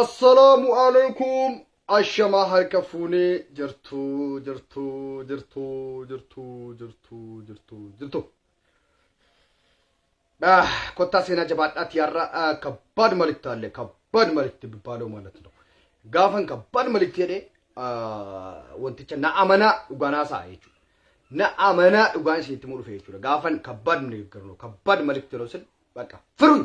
Assalaamu alaikum. Ashamaa harka fuunee jirtu jirtu jirtu jirtu jirtu jirtu jirtu. Ah, kottaa seenaa jabaadhaati har'a ከባድ መልእክት አለ። ከባድ መልእክት የሚባለው ማለት ነው። Gaafan ከባድ መልእክት jedhe wanticha na amanaa dhugaan haasa'a jechuudha. Na amanaa dhugaan isinitti himuu dhufe jechuudha. Gaafan ከባድ ንግግር ነው። ከባድ መልእክት ነው ስል በቃ ፍሩኝ።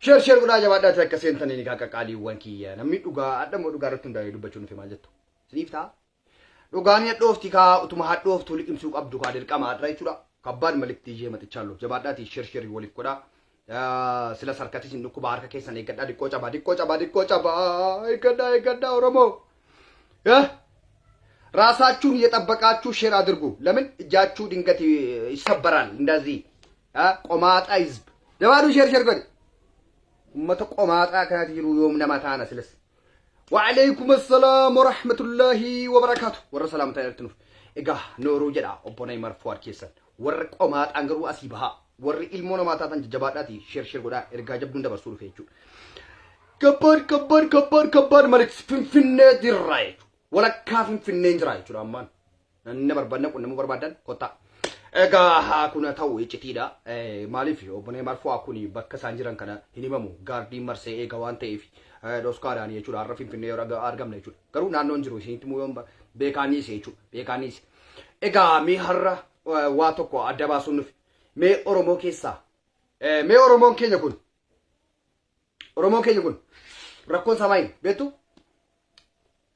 Share share godhaa jabaadhaati akka seentanii ni qaqqaaliiwwan kiyya. Namni dhugaa adda immoo dhugaa irratti hundaa'ee dubbachuu nufi maal jettu? Isiniif ta'a. Dhugaan hadhoofti kaa utuma hadhooftuu liqimsuu qabdu kaa dirqama har'a jechuudha. ከባድ መልእክት ይዤ መጥቻለሁ. Jabaadhaati share share waliif godhaa. Sila sarkatis hin dhukkuba harka keessan eeggadhaa diqqoo cabaa diqqoo cabaa diqqoo cabaa eeggadhaa eeggadhaa Oromoo. ራሳችሁን እየጠበቃችሁ share አድርጉ። ለምን እጃችሁ ድንገት ይሰበራል። እንደዚህ ቆማጣ ህዝብ jabaadhu share share godhi. Ummata qomaaxaa kanatti jiru yoom nama taana silas. وعليكم السلام ورحمة الله وبركاته. Warra salaamtaa irratti nuuf. Egaa nooruu jedha obbo Neymar Fuwaad keessan. Warri qomaaxaan garuu asii bahaa. Warri ilmoo namaa taatan jajjabaadhaati share share godhaa ergaa jabduun dabarsuu dhufe jechuudha. ከባድ ከባድ ከባድ ከባድ መልእክት Finfinnee jirra jechuudha. Walakkaa Finfinneen jira jechuudha ammaan. Namni barbaadna qunnamuu barbaadan kottaa. Egaa kun ta'u iccitiidha. Maaliif obbo Neymar Fuwaa kun bakka isaan jiran kana hin himamu. Gaardiin marsee eega waan ta'eef dhoskaadhaan jechuudha. Har'a Finfinnee yoo argamna jechuudha. Garuu naannoon jiru isinitti immoo yoon beekaaniis jechuudha. Beekaaniis. Egaa mee har'a waa tokko adda baasuun nufi. Mee Oromoo keessaa mee Oromoon keenya kun Oromoon keenya kun rakkoon isaa maali beektu?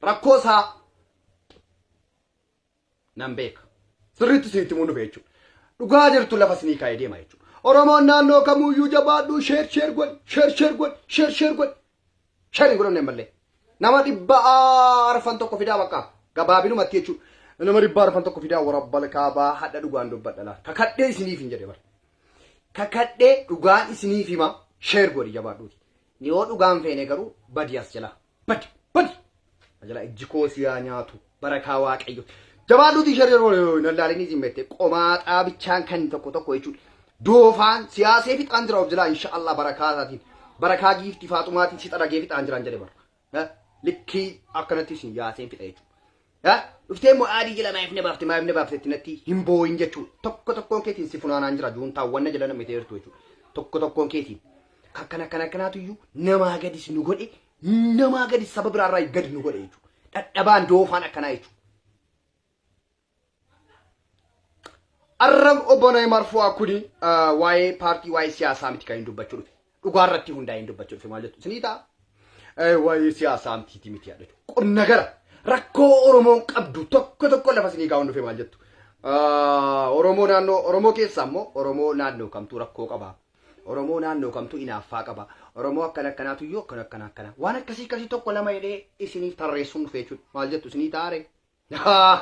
Rakkoo isaa nan beeka. Sirriitti isinitti himuu dhufe jechuudha. Dhugaa jirtu lafa isinii kaa'ee deema jechuudha. Oromoon naannoo kamuyyuu jabaadhu share share godhi share share godhi share share godhi. Share hin godhamne mallee. Nama 401 fidaa bakka gabaabinumatti jechuudha. Nama 401 fidaa warabbal kaabaa hadha dhugaan dubbadha laata. Kakadhee isiniif hin jedhe bara. Kakadhee dhugaan isiniif hima share godhi jabaadhuuti. Yoo dhugaan feene garuu badi as jala. Badi badi. Jala ijji koo siyaa nyaatu barakaa waaqayyo. Jabaadhuuti share yeroo nallaalini isin beekte qomaaxaa bichaan kan tokko tokko jechuudha. Doofaan siyaasee fixaan jira of jalaa insha Allah barakaa isaatiin. Barakaa giiftii faaxumaatiin si xaragee fixaan jiran jedhe bara. Likkii akkanatti isin yaaseen fixa jechuudha. Dhuftee immoo adii jala maayif ne baafte maayif ne baafte itti natti hin boo'in jechuudha. Tokko tokkoon keetiin si funaanaan jira juuntaawwan na jala namni teertu jechuudha. Tokko tokkoon keetiin. Akkana akkana akkanaatu iyyuu namaa gadis nu godhe namaa gadis saba biraarraa gadi nu godhe jechuudha. Dhadhabaan doofaan akkanaa jechuudha. Arrab obbo Neymar Fu'aa kuni waa'ee paartii waa'ee siyaasaa miti kan hin dubbachuu dhufe. Dhugaa irratti hundaa'ee hin dubbachuu dhufe maal jettu isinii ta'a. Waa'ee siyaasaa mitiiti miti yaadatu. Qonna gara rakkoo Oromoon qabdu tokko tokko lafa isinii kaa'uun dhufe maal jettu. Oromoo naannoo Oromoo keessaa immoo Oromoo naannoo kamtuu rakkoo qaba. Oromoo naannoo kamtuu inaaffaa qaba. Oromoo akkana akkanaatu iyyuu akkana akkana akkana. Waan akkasii akkasii tokko lama jedhee isiniif tarreessuun dhufe jechuudha. Maal jettu isinii ta'a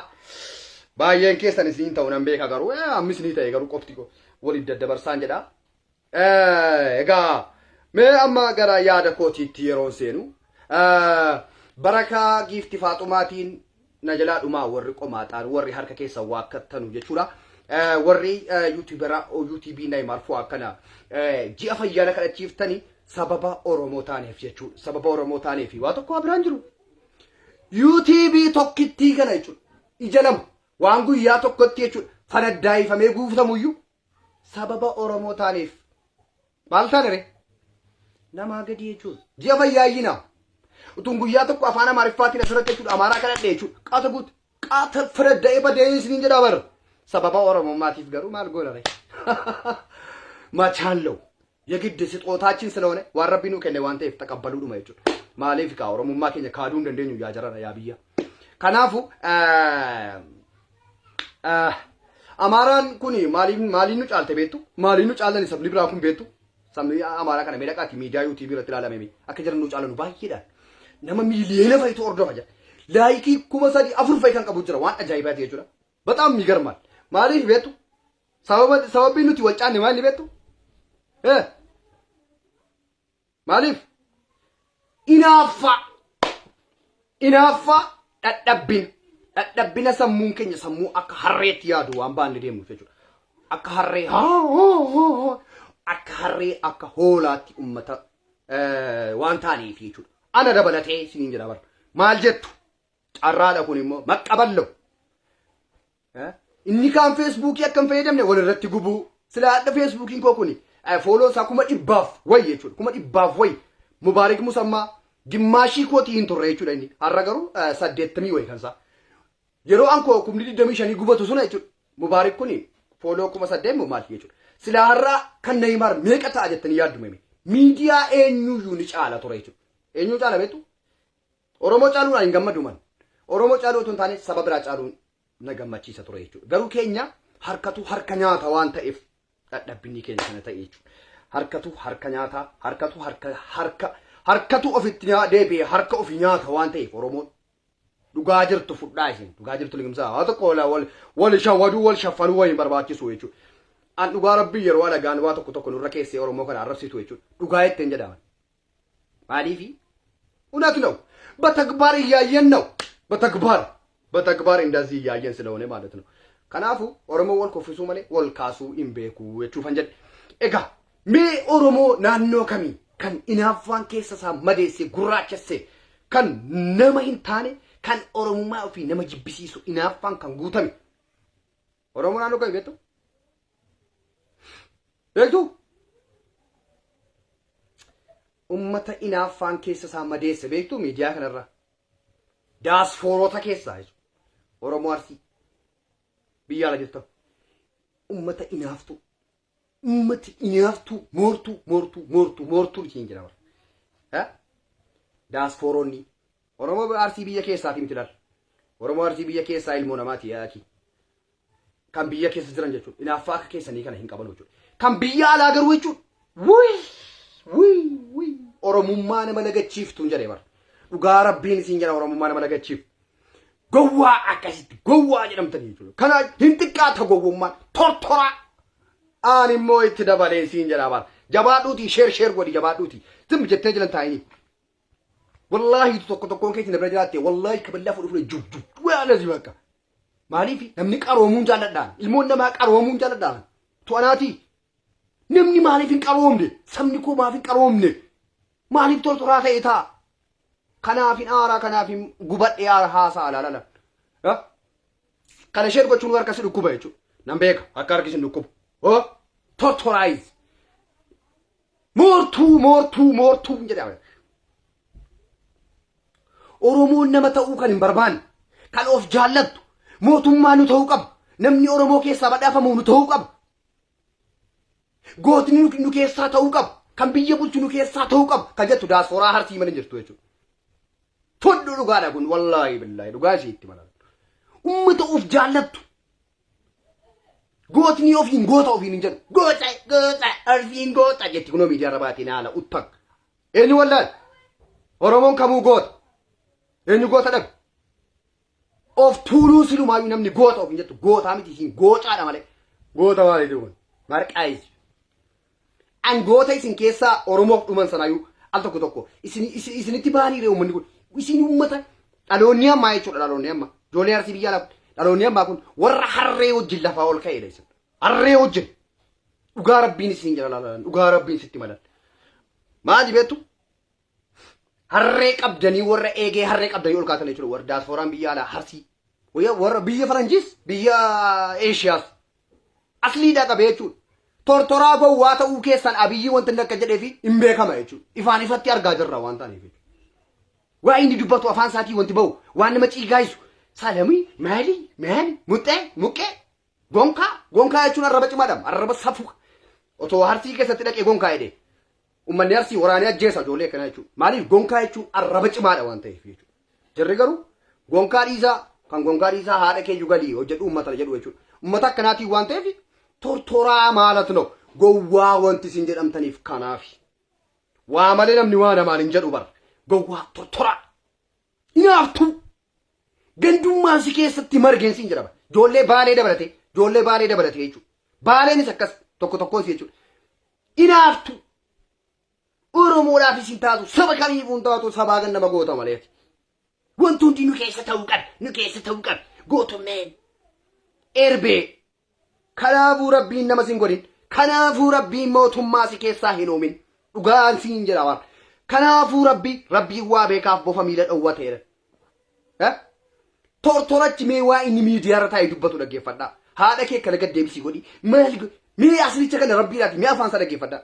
Baay'een keessan isiniin ta'u nan beeka garuu ammi isinii ta'e garuu qofti waliif daddabarsaan jedha. Egaa mee amma gara yaada kootiitti yeroon seenu barakaa giifti faaxumaatiin na jalaa dhumaa warri qomaaxaan warri harka keessan waakkattanu jechuudha. Warri yuutuubera yuutuubii Neymar Fu'aa kana ji'a fayyaana kadhachiiftanii sababa Oromoo taaneef jechuudha. Sababa Oromoo taaneef waa tokko biraan jiru. UTB tokkittii kana jechuudha. Ija lama waan guyyaa tokkotti jechuudha. Fanaddaayifamee guutamuyyuu sababa Oromoo taaneef maal taane ree? Namaa gadi jechuudha. Ji'a fayyaayyina. Utuun guyyaa tokko afaan Amaariffaatiin asirratti jechuudha Amaaraa kadhadhe jechuudha. Qaata guutu. Qaata fanadda'ee badee isiniin jedhaa bara. Sababa Oromummaatiif garuu maal goona ree? Machaalloo. የግድ ስጦታችን ስለሆነ waan rabbi nuu kenne waan ta'eef taqabbaluudhuma jechuudha. Maaliif kaa Oromummaa keenya kaaduu hin dandeenyu yaa jarana yaa biyya. Kanaafu Amaaraan kun maaliin maaliin nu caalte beektu? Maaliin nu caalani sabni biraa kun beektu? Sabni Amaaraa kana mee dhaqaati miidiyaa yuutuubii irratti ilaalame mee akka jiran nu caalanu baay'eedhaan. Nama miiliyoona fa'itu hordofa jira. Like 3000 4 fa'i kan qabu jira waan ajaa'ibaati jechuudha. በጣም ይገርማል. Maaliif beektu? Sababa sababii nuti wal caanne maal beektu? Maaliif? Inaaffaa. Inaaffaa dhadhabbina. Dhadhabbina sammuun keenya sammuu akka harreetti yaadu waan baanne deemnuuf jechuudha. Akka harree akka harree akka hoolaatti uummata waan taaneef jechuudha. Ana dabalatee isiniin jedha bara. Maal jettu? Carraadha kun immoo maqqaballo. Inni kaan feesbuukii akka hin fayyadamne wal irratti gubuu. Sila hadha feesbuukiin koo kuni follow isaa 100,000 wayi jechuudha. 100,000 wayi. Mubaarik Musammaa gimmaashii kootii hin turre jechuudha inni. Har'a garuu 80 wayi kan isaa. Yeroo an koo 25,000 gubatu suna jechuudha. Mubaarik kuni follow 8,000 moo maal jechuudha. Silaa har'a kan Neeymaar meeqa ta'a jettanii yaaddu meme. Miidiyaa eenyuyyuu ni caala ture jechuudha. Eenyuu caala beektu? Oromoo caaluudhaan hin gammadu man. Oromoo caaluu otoo hin taane saba biraa caaluun na gammachiisa ture jechuudha. Garuu keenya harkatu harka nyaata waan ta'eef dadhabbinni keenya kana ta'e jechuudha. Harkatu harka nyaata, harkatu harka harka harkatu ofitti deebi'ee harka ofii nyaata waan ta'eef Oromoon dhugaa jirtu fudhaa isin dhugaa jirtu liqimsaa haa tokko wal wal wal shawwaduu wal shaffaluu wal hin barbaachisu jechuudha. An dhugaa rabbii yeroo alagaan waa tokko tokko nurra keessee Oromoo kana arrabsitu jechuudha. Dhugaa jetteen jedhama. Maaliifi እውነት ነው። በተግባር እያየን ነው። በተግባር በተግባር እንደዚህ እያየን ስለሆነ ማለት ነው። Kanaafuu Oromoo wal kuffisuu malee wal kaasuu hin beeku jechuufan jedhe. Egaa mee Oromoo naannoo kamii kan inaaffaan keessa isaa madeesse gurraachesse kan nama hin taane kan Oromummaa ofii nama jibbisiisu inaaffaan kan guutame. Oromoo naannoo kamii beektu? Beektu? Ummata inaaffaan keessa isaa madeesse beektu miidiyaa kanarra. Daasfoorota keessaa jechuudha. Oromoo Arsii biyya ala jirtan. Ummata inaaftuu. Ummati inaaftuu moortuu moortuu moortuu moortuu isiin jedhama. Daasfooronni. Oromoo Arsii biyya keessaati miti laal. Oromoo Arsii biyya keessaa ilmoo namaati yaaki. Kan biyya keessa jiran jechuudha. Inaaffaa akka keessanii kana hin qaban jechuudha. Kan biyya alaa garuu jechuudha. Wuy wuy wuy Oromummaa nama lagachiiftuun jedhee bara. Dhugaa rabbiin isin jedha Oromummaa nama lagachiiftu. Gowwaa akkasitti gowwaa jedhamtanii jechuudha. Kana hin xiqqaata gowwummaan tortoraa. Aan immoo itti dabalee isiin jedha bara. Jabaadhuuti share share godhi jabaadhuuti. Zim jettee jiran taa'anii. Wallaahi tokko tokkoon keessa na bira jiraatte wallaahi kaballaa fuudhu fuudhe jub jub waa bakka. Maaliif namni qaroomuun jaalladhaan ilmoon namaa qaroomuun jaalladhaan to'anaati. Namni maaliif hin qaroomne sabni koo maaf hin qaroomne maaliif tortoraa ta'e ta'a. Kanaaf hin aaraa kanaaf hin gubadhee aara haasaa alaalala. Kana isheen gochuun harka si dhukkuba jechuudha. Nan beeka akka harki si dhukkubu. Oh tortoraayiz. Moortuu moortuu moortuu jedhama. Oromoon nama ta'uu kan hin barbaanne, kan of jaallattu, mootummaa nu ta'uu qaba. Namni Oromoo keessaa badhaafamu nu ta'uu qaba. Gootni nu keessaa ta'uu qaba. Kan biyya bulchu nu keessaa ta'uu qaba. Kan jettu daasporaa Arsii mana jirtu jechuudha. Tollu dhugaadha kun wallaahi billaahi dhugaa ishee itti mala. Uummata of jaallattu. Gootni ofiin goota ofiin hin jedhu. Goota goota Arsiin goota jetti kunoo miidiyaa irra baatiin haala uttak. Eenyu wallaal? Oromoon kamuu goota. Eenyu goota dhabe? Of tuuluu silumaayyuu namni goota ofiin jettu gootaa miti isin goocaadha malee. Goota maaliiti kun? Marqaa isi. An goota isin keessaa Oromoof dhuman sanaayyuu al tokko tokko isin isinitti baaniire uummanni kun. Isin uummata dhaloonni ammaa jechuudha dhaloonni ammaa. Ijoolleen Arsii biyya alaa dhaloonni ammaa kun warra harree wajjin lafaa ol ka'eedha isin. Harree wajjin. Dhugaa rabbiin isin jala laalan. Dhugaa rabbiin sitti malan. Maali beektu? Harree qabdanii warra eegee harree qabdanii ol kaatan jechuudha. Warra daasfooraan biyya alaa Arsii. Warra biyya Faranjiis biyya Eeshiyaas. Asliidhaa qabee jechuudha. Tortoraa gowwaa ta'uu keessan Abiyyi wanti inni akka jedhee fi hin beekama jechuudha. Ifaan ifatti argaa jirra waan ta'aniif jechuudha. Waa inni dubbatu afaan isaatii wanti bahu waan nama ciigaayisu. Salamii maali maali muxxee muqqee gonkaa gonkaa jechuun arraba cimaadha arraba safuu. Otoo Arsii keessatti dhaqee gonkaa jedhee uummanni Arsii waraanee ajjeesa ijoollee akkanaa jechuudha. Maaliif gonkaa jechuun arraba cimaadha waan ta'eef jechuudha. Jarri garuu gonkaa dhiisaa kan gonkaa dhiisaa haadha keeyyuu galii hojjedhu uummata jedhu jechuudha. Uummata akkanaatiin waan ta'eef tortoraa maalat no gowwaa wanti isin jedhamtaniif kanaafi. Waa malee namni waa namaan hin jedhu bara. Gowwaa tortoraa. Inaaftuu. Gandummaan si keessatti margeen siin jedhama. Ijoollee Baalee dabalatee ijoollee Baalee dabalatee jechuudha. Baaleenis akkas tokko tokkoon si jechuudha. Inaaftuu. Oromoodhaaf isin taatu saba kamiifuu hin taatu sabaa kan nama goota malee. Wanti hundi nu keessa ta'uu qaba. Nu keessa ta'uu qaba. Gootummeen. Erbee. Kanaafuu rabbiin nama sin godhin. Kanaafuu rabbiin mootummaa si keessaa hin uumin. Dhugaan siin jedha waan. Kanaafuu rabbi rabbiin waa beekaaf bofa miila dhowwa ta'eera. Tortorachi mee waa inni miidiyaarra taa'ee dubbatu dhaggeeffadhaa. Haadha kee kana gad deebisii godhi. Maal godhi? Mee aslicha kana rabbiidhaati mee afaan isaa dhaggeeffadhaa.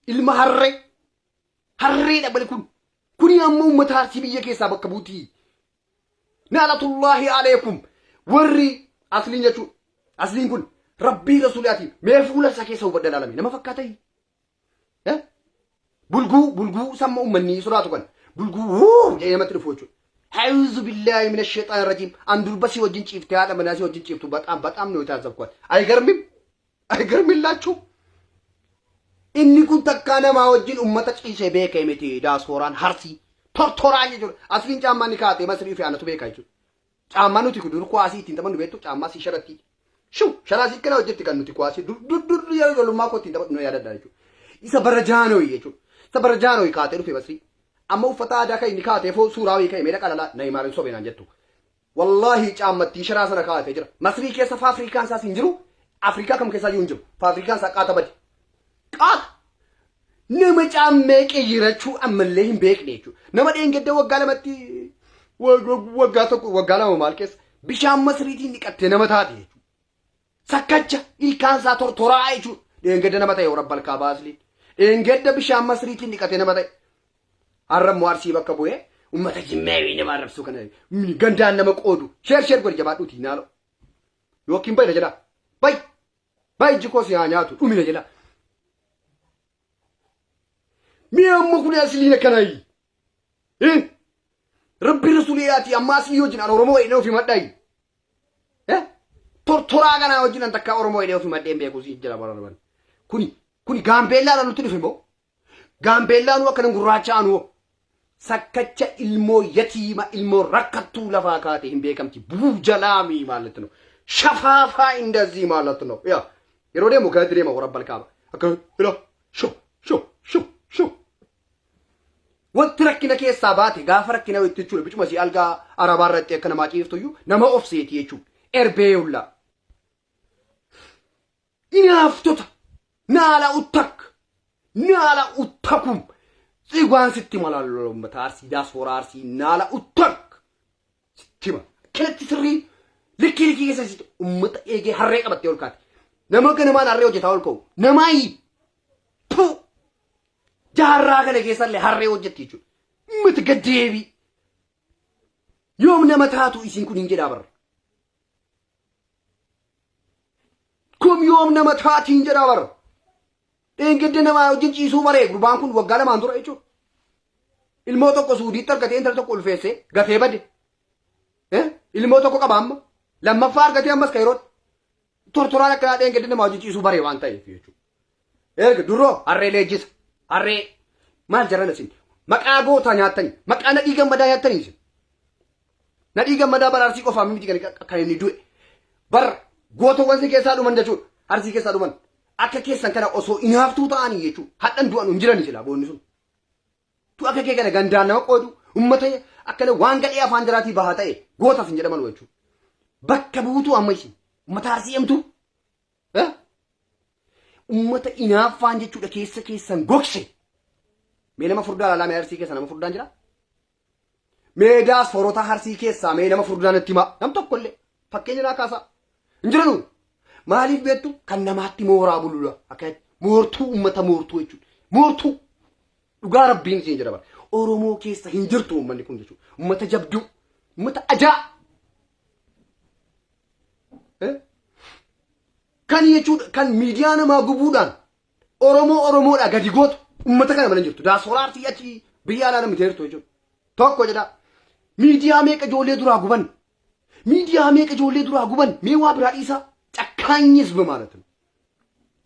Ilma harree. Harreedha bali kun. Kuni ammoo uummata Arsii biyya keessaa bakka buutii. Naalatullaahi aleekum. Warri asliin jechuun asliin kun rabbii rasuulaati mee fuula isaa keessa hubadha ilaalame nama fakkaata. Bulguu bulguu samma uummanni sodaatu kan bulguu wuu jedhee namatti dhufu jechuudha. A'uuzu billaahi mina sheexaan rajiim. An durba si wajjin ciifte haadha manaa si wajjin ciiftu baxaam baxaam ነው የታዘብኳት። አይገርምም? አይገርምላችሁ? Inni kun takkaa namaa wajjin ummata ciisee beekee miti daasfooraan Arsii tortoraan jechuudha. Asliin caammaa ni kaatee Masrii fi anatu beeka jechuudha. Caammaa nuti dur kuwaasii ittiin taphannu beektu caammaa si sharatti. Shuu sharaa si kana hojjetti kan nuti kuwaasii dur dur dur yeroo ijoollummaa koo ittiin taphadhu na yaadadha jechuudha. Isa bara jaanooyi jechuudha. Isa bara jaanooyi kaatee dhufe Masrii. Amma uffata aadaa kan inni kaatee foo suuraa wayii ka'e meedha qalalaa na himaarin sobee naan jettu. Wallaahi caammattii sharaa sana kaatee jira. Masrii keessa faafrikaan isaas hin jiru. Afrikaa kam keessaa iyyuu hin jiru. Faafrikaan isaa qaata bade. Qaata. Nama caammee qeyyirachuu ammallee hin beekne jechuudha. Nama dheengadda waggaa lamatti waggaa tokko waggaa lama maal keessa bishaan Masriitiin dhiqattee nama taate jechuudha. Sakkacha ilkaan isaa tortoraa jechuudha. Dheengadda nama ta'e rabbal kaabaa asliin. Dheengadda bishaan Masriitiin dhiqatee nama ta'e. Har'a immoo Arsii bakka bu'ee uummata Jimmeewii nama arrabsuu kana gandaan nama qoodu share share godhi jabaadhuuti naalo. Yookiin bayna jedhaa. Bay bay iji koo si haa nyaatu dhumina jedhaa. Mi'a amma kun asliin akkanaayi. Rabbi rasuuliyaati amma aslii wajjin an Oromoo hidhee ofii madhaayi. Tortoraa kanaa wajjin an takkaa Oromoo hidhee ofii madheen beeku si jira bararban. Kuni kuni Gaambeellaadhaan nutti dhufe moo? Gaambeellaanuu akkana gurraacha anuu sakkacha ilmoo yatiima ilmoo rakkattuu lafaa kaate hin beekamti buujalaamii ማለት ነው ሸፋፋ እንደዚህ ማለት ነው ያ yeroo deemu kanatti deema warra balkaaba akka ila sho sho sho sho wanti rakkina keessaa baate gaafa rakkina itti jechuudha bicuma si algaa arabaa irratti akka namaa ciiftuyyuu nama of seeti jechuudha erbee hullaa Inaaftota naala uttak naala uttakum tsigaan sitti malaaloo uummata Arsii daaspooraa Arsii naala uttak sitti hima. Akkanatti sirrii likkii likkii keessa sitti uummata eegee harree qabattee ol kaate. Nama ganamaan harree hojjetaa ol ka'u namaayi pu jaarraa kana keessallee harree hojjetti jechuudha. Uummata gaddeebii yoom nama taatu isin kun hin jedhaa barra. Kun yoom nama taatiin jedhaa bara. Dheengadda namaa wajjin ciisuu baree gurbaan kun waggaa lamaan dura jechuudha. Ilmoo tokko suudiitti argatee intala tokko ulfeessee gatee bade. Ilmoo tokko qaba amma. Lammaffaa argatee ammas kan yeroo tortoraan akkanaa dheengadda namaa wajjin ciisuu baree waan ta'eef jechuudha. Erga duroo harree leenjisa. Harree maal jaran isin maqaa gootaa nyaattanii maqaa Nadhii Gammadaa nyaattanii isin. Nadhii Gammadaa bara Arsii qofaa miti kan inni du'e. Bar gootowwan si keessaa dhuman jechuudha. Arsii keessaa dhuman. Akka keessan kana osoo inaaftuu ta'anii jechuudha. Hadhan du'an hin jiran silaa boonni sun. Tu akka kee kana gandaan nama qoodu ummata akkana waan gadhee afaan jaraatii bahaa ta'e gootas hin jedhaman jechuudha. Bakka buutuu amma isin ummata Arsii himtuu. Ummata inaaffaan jechuudha keessa keessan gogse. Mee nama furdaa ilaalaa mee Arsii keessa nama furdaan jira? Mee daasfoorota Arsii keessaa mee nama furdaan itti himaa? Nam tokko illee fakkeenya naa kaasaa. Hin jiranu. Maaliif beektu kan namaatti mooraa bulula. Akka moortuu ummata moortuu jechuudha. Moortuu. Dhugaa rabbiin isin jedha bara. Oromoo keessa hin jirtu uummanni kun jechuudha. Ummata jabduu. Ummata ajaa. Kan jechuudha kan miidiyaa namaa gubuudhaan Oromoo Oromoodhaa gadi gootu uummata kana mana jirtu. Daasporaa Arsii achi biyya alaa namni teertu jechuudha. Tokko jedha. Miidiyaa meeqa ijoollee duraa guban? Miidiyaa meeqa ijoollee duraa guban? Mee waa biraa dhiisaa? Cakkaanyis ማለት ነው።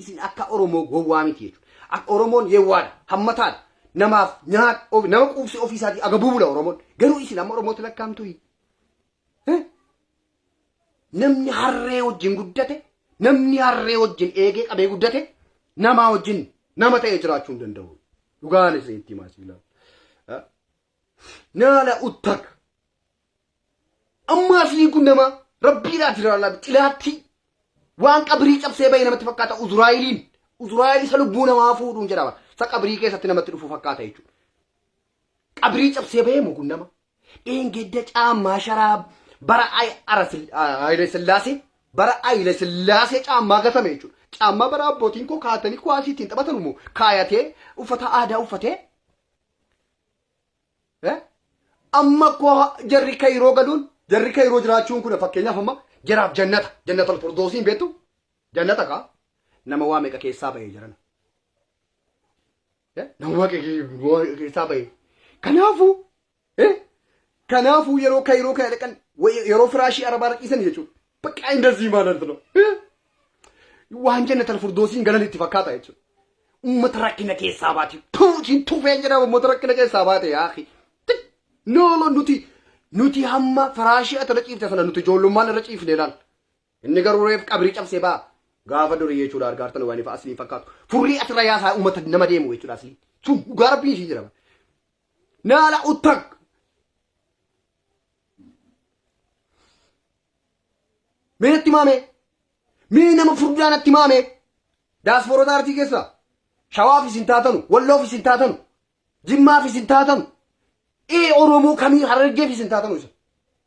Isin akka Oromoo gowwaa miti jechuudha. Akka Oromoon yewwaadha, hammataadha. Namaaf nyaata nama quubsee ofii isaatii agabuu bula Oromoon. Garuu isin amma Oromootti lakkaa'amtu. Namni harree wajjin guddate, namni harree wajjin eegee qabee guddate, namaa wajjin nama ta'ee jiraachuu hin danda'u. Dhugaan isin itti himaa siilaa. Naala uttak. Amma asliin kun nama rabbiidhaa jira xilaatti waan qabrii cabsee bahee namatti fakkaata Uzraayiliin. Uzraayil isa lubbuu namaa fuudhuun jedhama. Isa qabrii keessatti namatti dhufu fakkaata jechuudha. Qabrii cabsee bahee moo kun nama? Dheengadda caammaa sharaa bara Haayile Sillaasee bara Haayile Sillaasee caammaa gatame jechuudha. Caammaa bara abbootiin koo kaatanii kuwaasii ittiin taphatan immoo kaayatee uffata aadaa uffatee Amma koo jarri kayiroo galuun jarri kayiroo jiraachuun kun fakkeenyaaf amma jaraaf jannata jannatal furdoosiin beektu jannata kaa nama waa meeqa keessaa bahee jiran. Nama waa meeqa keessaa bahee. Kanaafuu kanaafuu yeroo kayiroo kana dhaqan yeroo firaashii arabaa raqiisan jechuudha. Bakka indazii maalaltu no. Waan jannatal furdoosiin galan itti fakkaata jechuudha. Uummata rakkina keessaa baate. Puutiin tufeen jedhama uummata rakkina keessaa baate yaaqi. Noolo nuti nuti hamma firaashii ati irra ciifte sana nuti ijoollummaan irra ciifne laal. Inni garuu reef qabrii cabsee ba'a. Gaafa durii jechuudha argaartan waan ifa aslii fakkaatu. Furrii asirra yaasaa uummata nama deemu jechuudha aslii. Sun dhugaa rabbiin ishii jedhama. Naala uttak. Mee natti maamee? Mee nama furdaa natti maamee? Daasfoorota artii keessaa shawaaf isin taatanu, walloof isin taatanu, jimmaaf isin taatanu, ee Oromoo kamii harargeef isin taatanu isin.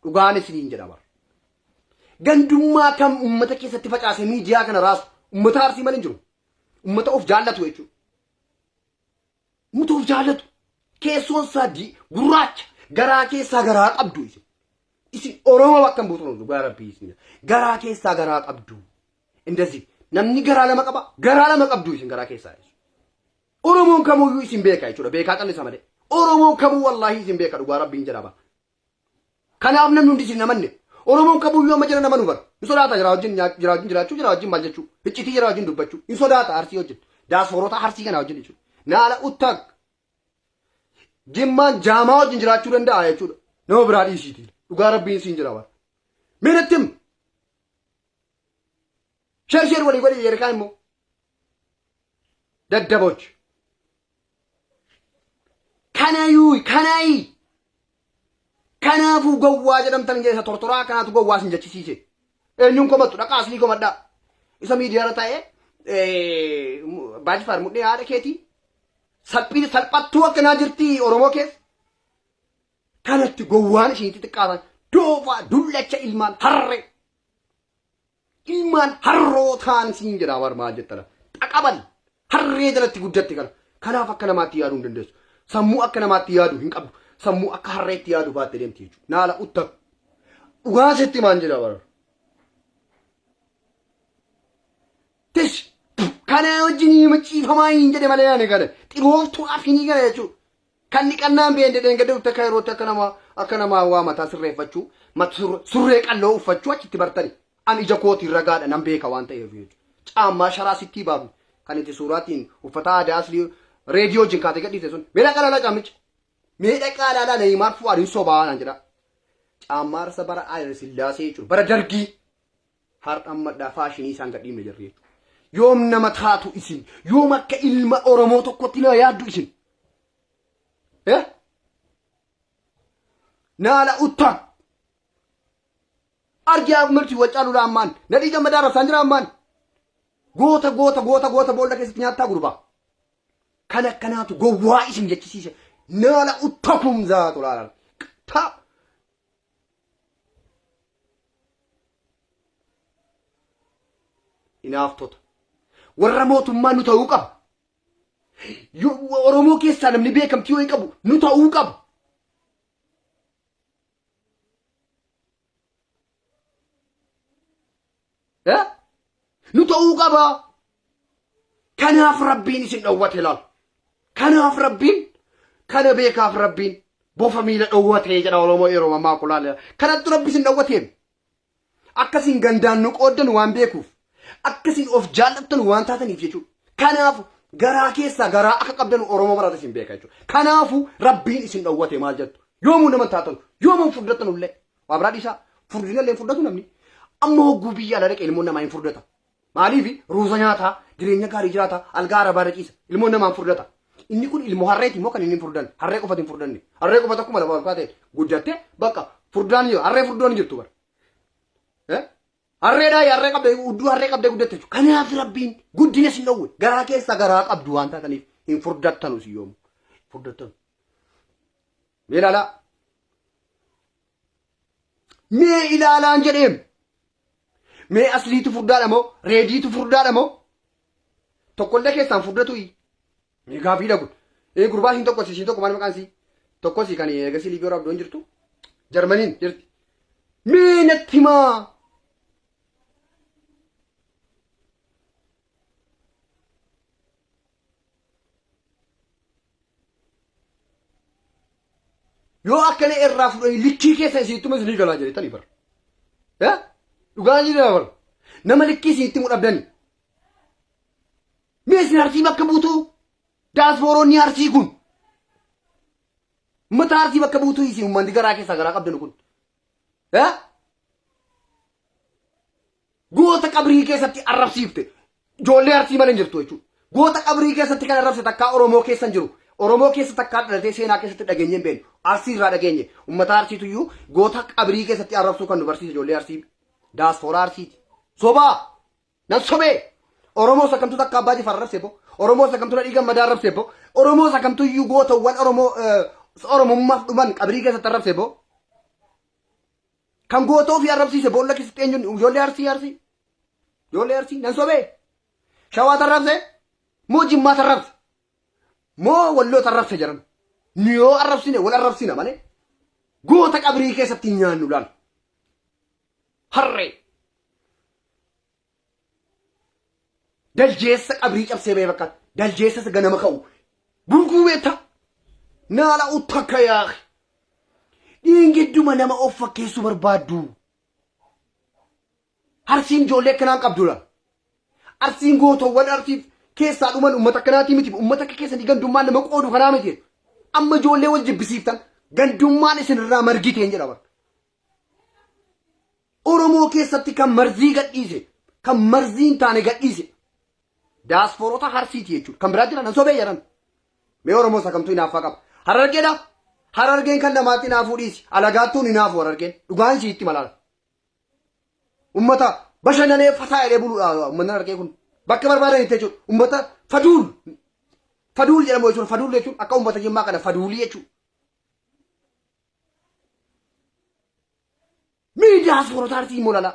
Dhugaan isiniin jedha bara. Gandummaa kam uummata keessatti facaasee miidiyaa kana raasu uummata arsii malee hin jiru. Uummata of jaallatu jechuudha. Uummata of jaallatu. Keessoon isaa gurraacha garaa keessaa garaa qabdu isin. Isin Oromoo bakka hin buutu dhugaa rabbii isin. Garaa keessaa garaa qabdu. Indasi namni garaa lama qaba garaa lama qabdu isin garaa keessaa. Oromoon kamuyyuu isin beeka jechuudha beekaa callisa malee. Oromoon kamuu wallaahi isin beeka dhugaa rabbiin jedha bara. Kanaaf namni hundi isin amanne. Oromoon kamuyyuu amma jira nama nu bara. Hin sodaata jira wajjin jira wajjin jiraachuu jira wajjin maal jechuu. Iccitii jira wajjin dubbachuu. Hin sodaata arsii wajjin. Daasfoorota arsii kana wajjin jechuudha. Naala uttag. Jimmaan jaamaa wajjin jiraachuu danda'a jechuudha. Nama biraa dhiisiiti. Dhugaa rabbiin siin jira bara. Mee natti himi. Sheer sheer walii godhi yerkaa immoo. Daddaboch. Kanayuu kanayi. Kanaafuu gowwaa jedhamtan jedhe isa tortoraa kanaatu gowwaa isin jechisiise. Eenyuun komattu dhaqaa aslii komadhaa. Isa miidiyaarra taa'ee baajifaar mudhee haadha keetii salphii salphattuu akkanaa jirti Oromoo keessa. Kanatti gowwaan isinitti xiqqaatan doofaa dullacha ilmaan harree. Ilmaan harrootaan siin jedha war maal jettana. Xaqabal harree jalatti guddatte kana. Kanaaf akka namaatti yaaduu hin dandeessu. Sammuu akka namaatti yaadu hin qabdu. Sammuu akka harreetti yaadu baatte deemti jechuudha. Naala utta. Dhugaa sitti maan jedha bara. Tish kana wajjin maciifamaa hin jedhe malee ani kana xirooftuu afinii kana jechuudha. Kan dhiqannaan beende dheengadda dhufte akka yerootti akka nama akka namaa waa mataa sirreeffachuu surree qalloo uffachuu achitti bartani. An ija kootiin ragaadha nan beeka waan ta'eef jechuudha. Caammaa sharaa sittii baafne kan itti suuraatiin uffata aadaa aslii reediyoo wajjin kaatee gadhiiste sun mee dhaqaa laalaa caammicha. Mee dhaqaa laalaa Neeymaar Fuwaad hin sobaa naan jedha. Caammaa arsa bara Haayile Sillaasee jechuudha bara dargii har'a ammadhaa faashinii isaan gadhiifne jirri jechuudha. Yoom nama taatu isin yoom akka ilma Oromoo tokkotti na yaaddu isin. Eh? Naala uttaan. Arjaa milti wal caaluudha ammaan. Nadhii gammadaa rabsaan jira ammaan. Goota goota goota goota boolla keessatti nyaattaa gurbaa. Kan akkanaatu gowwaa isin jechisiise. Naala uttakum zaatu laala. Ta. Inaaftota. Warra mootummaa nu ta'uu qaba. Oromoo keessaa namni beekamtii wayii qabu nu ta'uu qaba. Eh? Nu ta'uu qaba. Kanaaf rabbiin isin dhowwate laal. Kanaaf rabbiin kana beekaaf rabbiin bofa miila dhowwate jedha Oromoo yeroo mammaa kulaal. Kanattu rabbi isin dhowwateem. Akkasiin gandaan nu qooddan waan beekuuf, akkasiin of jaallattan waan taataniif jechuudha. Kanaaf garaa keessaa garaa akka qabdan Oromoo maraatu isin beeka jechuudha. Kanaafuu rabbiin isin dhowwate maal jettu? Yoomuu nama hin taatanu, yoomuu hin furdattan illee. Waa biraa dhiisaa, furdina illee hin furdatu namni. Amma hogguu biyya alaa dhaqe ilmoon namaa hin furdata. Maaliif ruuza nyaataa, jireenya gaarii jiraata, algaa arabaa irra ciisa. Ilmoon namaa hin furdata. Inni kun ilmoo harreeti immoo kan inni hin furdanne. Harree qofatu hin furdanne. Harree qofatu akkuma lafa ol kaatee guddatte bakka furdaan jiru. Harree furdoon hin jirtu bara. Eh? Harreedhaa harree qabdee hudduu harree qabdee guddatte jechuudha. Kanaaf rabbiin guddina isin dhowwe garaa keessa garaa qabdu waan taataniif. Hin furdattanu isin yoomu. Furdattanu. Mee ilaalaa. Mee ilaalaan jedheem. Mee asliitu furdaadha moo reediitu furdaadha moo tokkollee keessaan furdatu Mee gaafiidha kun. Ee gurbaa isiin tokko isiin tokko maal maqaan isii? Tokko isii kan eegasii liigii waraabdoon jirtu. Jarmaniin jirti. Mee natti himaa. Yoo akkana irraa fudhanii likkii keessa isiittuma isinii galaa jedhetanii bara. Eh? Dhugaa ni bara. Nama likkii isinitti himu dhabdanii. Mee isin arsii bakka buutuu? Daasbooroonni arsii kun. Uummata arsii bakka buutuu isin uummanni garaa keessaa garaa qabdanu kun. Eh? Goota qabrii keessatti arrabsiifte. Ijoollee arsii malee hin jirtu jechuudha. Goota qabrii keessatti kan arrabse takkaa Oromoo keessa hin jiru. Oromoo keessa takkaa dhalatee seenaa keessatti dhageenye hin beeknu. Arsii irraa dhageenye. Uummata arsiituyyuu goota qabrii keessatti arrabsuu kan nu barsiise ijoollee arsii. Daaspooraa arsiiti. Sobaa! Nan sobee! Oromoo isa kamtu takka abbaa jifaar arrabse bo. Oromoo isa kamtu nadhii gammadaa arrabse bo. Oromoo isa kamtu iyyuu gootawwan Oromoo Oromummaaf dhuman qabrii keessatti arrabse bo. Kan goota ofii arrabsiise boolla keessatti eenyuun ijoollee arsii arsii. Ijoollee arsii nan sobee. Shawaa tarrabse moo jimmaa tarrabse moo walloo tarrabse jedhan. Nu yoo arrabsine wal arrabsina malee goota qabrii keessatti hin nyaannu laal. Harree. Daljeessa qabrii cabsee ba'ee fakkaata. Daljeessa isa ganama ka'u. Bulguu beektaa? Naala uttakka yaaqi. Dhiingidduma nama of fakkeessuu barbaaddu. Arsiin ijoollee akkanaan qabdudha. Arsiin gootowwan arsiif keessaa dhuman uummata akkanaatii miti. Uummata akka keessanii gandummaan nama qoodu kanaa miti. Amma ijoollee wal jibbisiiftan gandummaan isinirraa margiteen jedha bara. Oromoo keessatti kan marzii gadhiise, kan marzii hin taane gadhiise. Daasfoorota Harsiiti jechuudha. Kan biraa jira nan sobee jedhan. Mee Oromoo isa kamtu hinaaffaa qaba? Harargeedha. Harargeen kan namaatti hinaafuu dhiisi. Alagaattuun hinaafu harargeen. Dhugaan ishii itti malaala. Ummata bashannanee fataa jedhee buluudha uummanni harargee kun. Bakka barbaadanitti jechuudha. Ummata faduul. Faduul jedhamu jechuudha. Faduul jechuun akka ummata jimmaa kana faduulii jechuudha. Mee diyaaspoorota arsii immoo lala.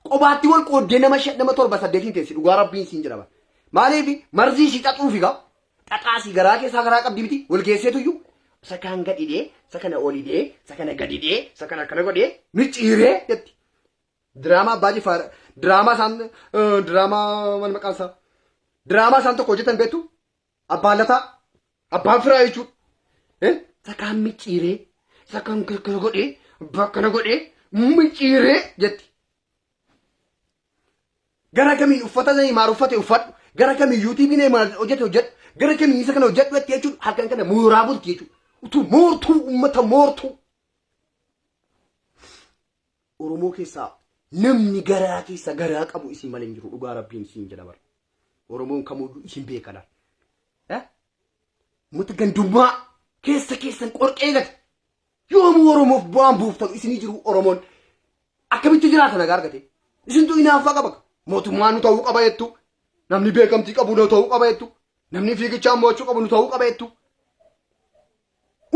Qobaatti wal qooddee nama shan nama torba saddeetiin teessi dhugaa rabbiin siin jedhama. Maaliif marzii ishii xaxuufi gaa xaxaa isii garaa keessaa garaa qabdi miti wal geesseetu iyyuu isa kaan gadhidhee isa kana olidhee isa kana gadhidhee isa kana akkana godhee micciiree jetti. Diraamaa abbaa jifaar diraamaa isaan diraamaa maal maqaan isaa diraamaa isaan tokko hojjetan beektu Abbaan lataa abbaan firaa jechuudha. Isa kaan micciiree isa kaan kana godhee abbaa kana godhee micciiree jetti. Gara kamiin uffata Neeymaar uffate uffadhu gara kamiin yuutuubii Neeymaar hojjete hojjedhu gara kamiin isa kana hojjedhu jetti jechuudha halkan kana mooraa bulti jechuudha. Utuu moortuu uummata moortuu. Oromoo keessaa namni garaa keessa garaa qabu isin malee hin jiru dhugaa rabbiin isin jedha bara. Oromoon kamuyyuu isin beeka laal. Eh? Uummata gandummaa keessa keessan qorqee gate. Yoomuu Oromoof bu'aan buuftanu isinii jiru Oromoon akkamitti jiraata nagaa argate. Isintu hinaaffaa qaba. Mootummaan nu ta'uu qaba jettu. Namni beekamtii qabu nu ta'uu qaba jettu. Namni fiigichaan mo'achuu qabu nu ta'uu qaba jettu.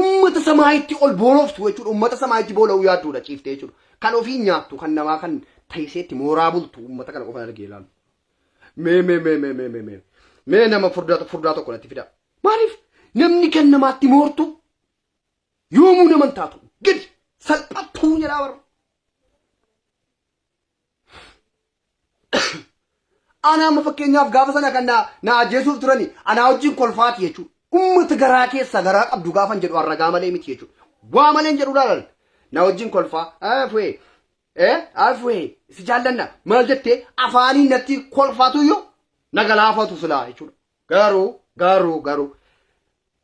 Ummata samaayitti ol booloftu jechuudha. Ummata samaayitti boola'uu yaadduudha ciiftee jechuudha. Kan ofii nyaattu kan namaa kan ta'iseetti mooraa bultu ummata kana qofaan argee ilaalu. Mee mee mee mee mee mee mee mee nama furdaa furdaa tokko natti fidaa. Maaliif namni kan namaatti moortu yoomuu nama hin taatu gadi salphattuu jedhaa warra. Ana amma fakkeenyaaf gaafa sana kan na ajjeesuuf turani anaa wajjin kolfaati jechuudha. Uummata garaa keessa garaa qabdu gaafan jedhu arragaa malee miti jechuudha. Waa malee hin jedhu laalan. Na wajjin kolfaa. Afuee. Afuee. Si jaallanna. Maal jettee afaaniin natti kolfaatu iyyuu na galaafatu silaa jechuudha. Garuu garuu garuu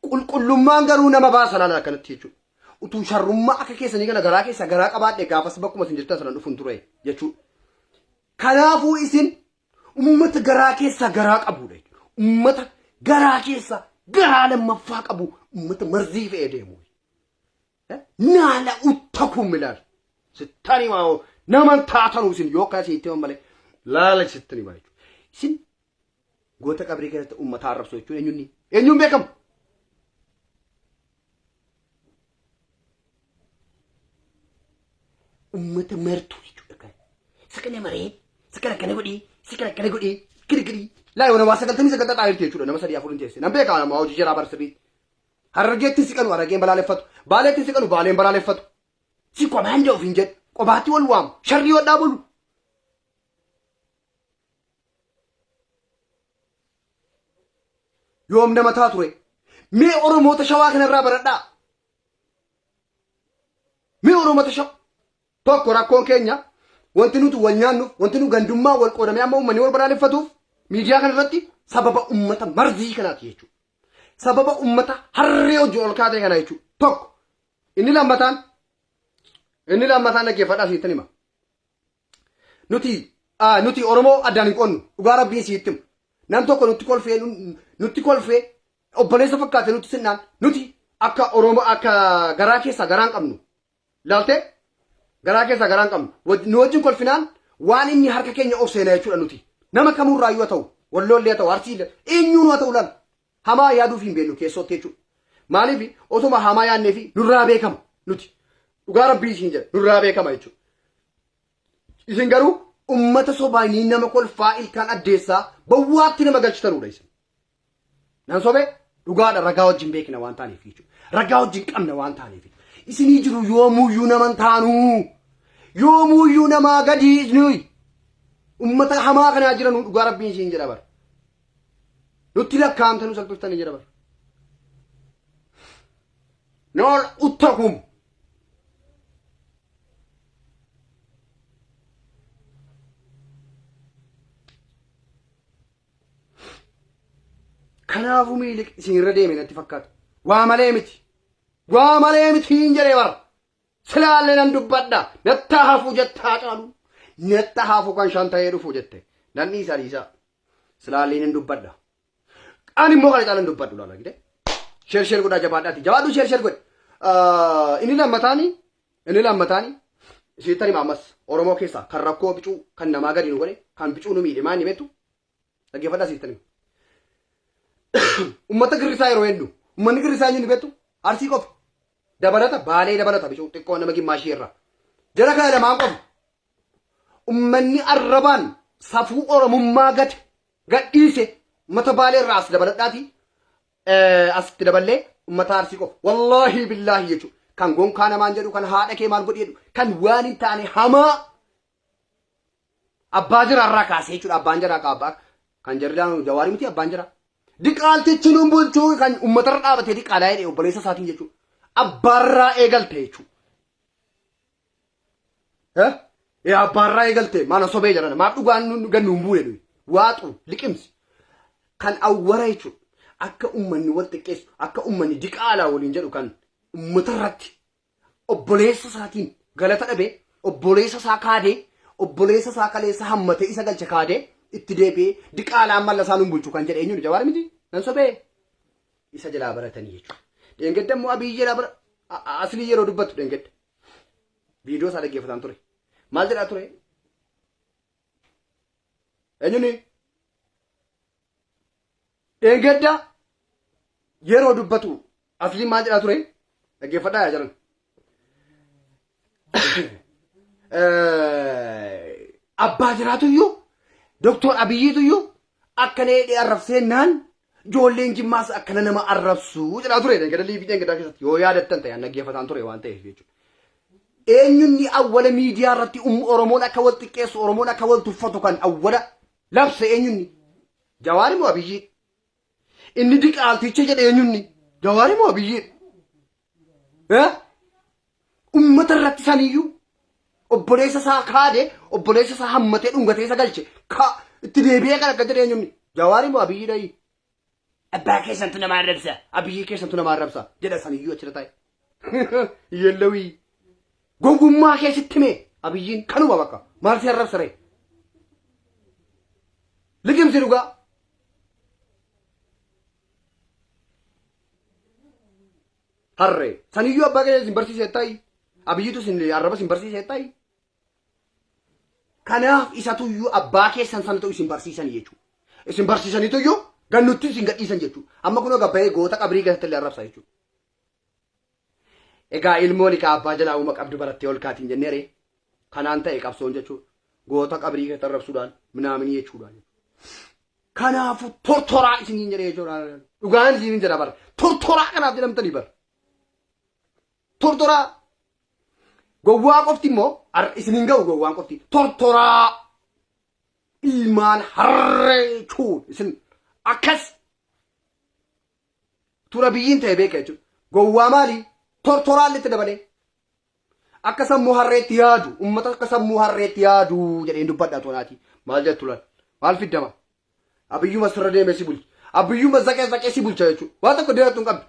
qulqullummaan garuu nama baasa laala akkanatti jechuudha. Utuu sharrummaa akka keessanii kana garaa keessa garaa qabaadhe gaafas bakkuma isin jirtan sana dhufuun ture jechuudha. Kanaafuu isin ummata garaa keessa garaa qabudha jechuudha. Ummata garaa keessa garaa lammaffaa qabu ummata marzii fe'ee deemu. Naala uttakum ilaal. Sittani maa nama taatanuu isin yoo akkana isin itti himan malee laala sittani maa jechuudha. Isin goota qabrii keessatti ummata arrabsu jechuun eenyunni? Eenyuun beekamu? Uummata martuu jechuudha kan. Isa kana maree, isa kana akkana godhee, isa kana akkana godhee, girgirii. Laa yoo namaa 99 xaxaa jirti jechuudha nama sadii afur hin teesse. Nan beekaa nama hojii jaraa barsirrii. Harargeetti siqanu harargeen balaaleffatu. Baaleetti siqanu baaleen balaaleffatu. Si komaandoo ofiin jedhu. Qobaatti wal waamu. Sharrii hodhaa bulu. Yoom nama taa ture? Mee Oromoota Shawaa kanarraa baradhaa. Mee Oromoota Shawaa tokko rakkoon keenya wanti nuti wal nyaannuuf wanti nu gandummaa wal qoodamee amma uummanni wal balaaleffatuuf miidiyaa kanarratti sababa uummata marzii kanaati jechuudha. Sababa uummata harree hojii ol kaatee kana jechuudha. Tokko inni lammataan dhaggeeffadhaa siittan hima. Nuti Oromoo addaan hin qoonnu dhugaa rabbiin siitti hima. Nam tokko nutti kolfee obboleessa fakkaate nutti sinnaan nuti akka Oromoo akka garaa keessaa garaa hin qabnu. Laaltee garaa keessaa garaa hin qabnu. Nu wajjin kolfinaan waan inni harka keenya of seena jechuudha nuti. Nama kamurraayyuu haa ta'u walloollee haa ta'u arsii eenyuun haa ta'u laal hamaa yaaduuf hin beeknu keessootti jechuudha. Maaliif otuma hamaa yaadnee fi nurraa beekama nuti. Dhugaa rabbii isin jedha nurraa beekama jechuudha. Isin garuu ummata sobaanii nama kolfaa ilkaan addeessaa bawwaatti nama galchitanudha isin. Nan sobee dhugaadha ragaa wajjin beekna waan taaneef jechuudha. Ragaa wajjin qabna waan taaneef. Isinii jiru yoomuyyuu naman taanuu. Yoomuyyuu namaa gadii isinii. Ummata hamaa kanaa jiranuu dhugaa rabbiin isin jedha bara. Nutti lakkaa'amtanuu salphiftanii jedha bara. Nool uttakum. Kanaafuu miili isinirra deeme natti fakkaata. Waa malee miti. Waa malee miti hin jedhee bara. Silaallee nan dubbadha. Nattaa hafuu jettaa caalu. Natta hafuu kan shan ta'ee dhufu jette. Nan dhiisa dhiisa. Silaallee nan dubbadha. Ani immoo kana caalan dubbadhu laala gide. Share share godhaa jabaadhaati. Jabaadhu share share godhi. Inni lammataani isheettan hima ammas Oromoo keessaa kan rakkoo bicuu kan namaa gadi nu godhe kan bicuu nu miidhe maa inni beektu dhaggeeffadhaa siittan hima. Ummata girrisaa yeroo jennu ummanni girrisaa eenyu ni beektu Arsii qofa. Dabalata Baalee dabalata bicuu xiqqoo nama gimmaashii irraa. Jara kana lamaan qofa. Ummanni arrabaan safuu Oromummaa gate gadhiise ummata Baalee irraa as dabaladhaati asitti daballee ummata Arsii qofa. Wallaahi billaahi jechuudha. Kan gonkaa namaan jedhu kan haadha kee maal godhi jedhu kan waan hin taane hamaa abbaa jiraarraa kaasee jechuudha. Abbaan jiraa qaba. Kan jarri laanu jawaarii miti abbaan jiraa. Diqaaltichi nun bulchuu kan uummatarra dhaabatee diqaalaa jedhe obboleessa isaatiin jechuudha. Abbaarraa eegalte jechuudha. Ee abbaarraa eegalte maal sobee jedhan maaf dhugaan nu gannu hin buune nuyi. Waaxu liqimsi. Kan awwara jechuudha. Akka uummanni wal xiqqeessu akka uummanni diqaalaa waliin jedhu kan uummatarratti obboleessa isaatiin galata dhabee obboleessa isaa kaadee obboleessa isaa kaleessa hammatee isa galche kaadee itti deebi'ee diqaalaan mallasaa nun bulchu kan jedhe eenyuun Jawaar miti nan sobee isa jalaa baratanii jechuudha. Dheengadda immoo Abiyyi jalaa bara aslii yeroo dubbatu dheengadda viidiyoo isaa dhaggeeffataan ture. Maal jedhaa ture? Eenyuuni? Dheengadda yeroo dubbatu asliin maal jedhaa ture? Dhaggeeffadhaa yaa jaran. Abbaa jiraatuyyuu Doktor Abiyyiituyyuu akkana jedhee arrabseennaan ijoolleen Jimmaas akkana nama arrabsu jedhaa ture dheengadda liivii dheengaddaa keessatti yoo yaadattan ta'e an dhaggeeffataan ture waan ta'eef jechuudha. Eenyunni awwala miidiyaa irratti Oromoon akka wal xiqqeessu Oromoon akka wal tuffatu kan awwala labse eenyunni? Jawaari moo Abiyyi? Inni diqaalticha jedhe eenyunni? Jawaari moo Abiyyi? Eh? Ummata irratti saniyyuu obboleessa isaa kaade obboleessa isaa hammatee dhungatee isa galche ka itti deebi'ee kan akka jedhe eenyunni? Jawaari moo Abiyyi dhayi? Abbaa keessantu nama arrabsa. Abiyyi keessantu nama arrabsa jedha saniyyuu achirra taa'e. Yellawii. Gowwummaa keessatti mee Abiyyiin kanuma bakka maal si arrabsa ree? Liqimsi dhugaa. Harree. Saniyyuu abbaa keenya isin barsiisee taa'i. Abiyyiitu isin arraba isin barsiisee taa'i. Kanaaf isatuyyuu abbaa keessan sanatu isin barsiisan jechuudha. Isin barsiisaniituyyuu Gannutti isin gadhiisan jechuudha. Amma kunoo gabbayee goota qabrii keessatti illee arrabsa jechuudha. Egaa ilmoon egaa abbaa jalaa uuma qabdu barattee ol kaatiin jenneere. Kanaan ta'e qabsoon jechuudha. Goota qabrii keessatti arrabsuudhaan minaaminii jechuudha. Kanaafuu tortoraa isiniin jedhee jechuudha. Dhugaan isiniin jedha bara. Tortoraa kanaaf jedhamtanii bara. Tortoraa. Gowwaa qofti immoo isiniin ga'u gowwaan qofti. Tortoraa. Ilmaan harree jechuun isin akkas tura biyyiin ta'e beeka jechuudha. Gowwaa maali? Tortoraan itti dabalee. Akka sammuu harreetti yaadu, uummata akka sammuu harreetti yaadu jedheen dubbadha tonaati. Maal jettu laal? Maal fiddama? Abiyyuma sirra deemee si bulcha. Abiyyuma zaqee zaqee si bulcha jechuudha. Waan tokko deerattu hin qabdu.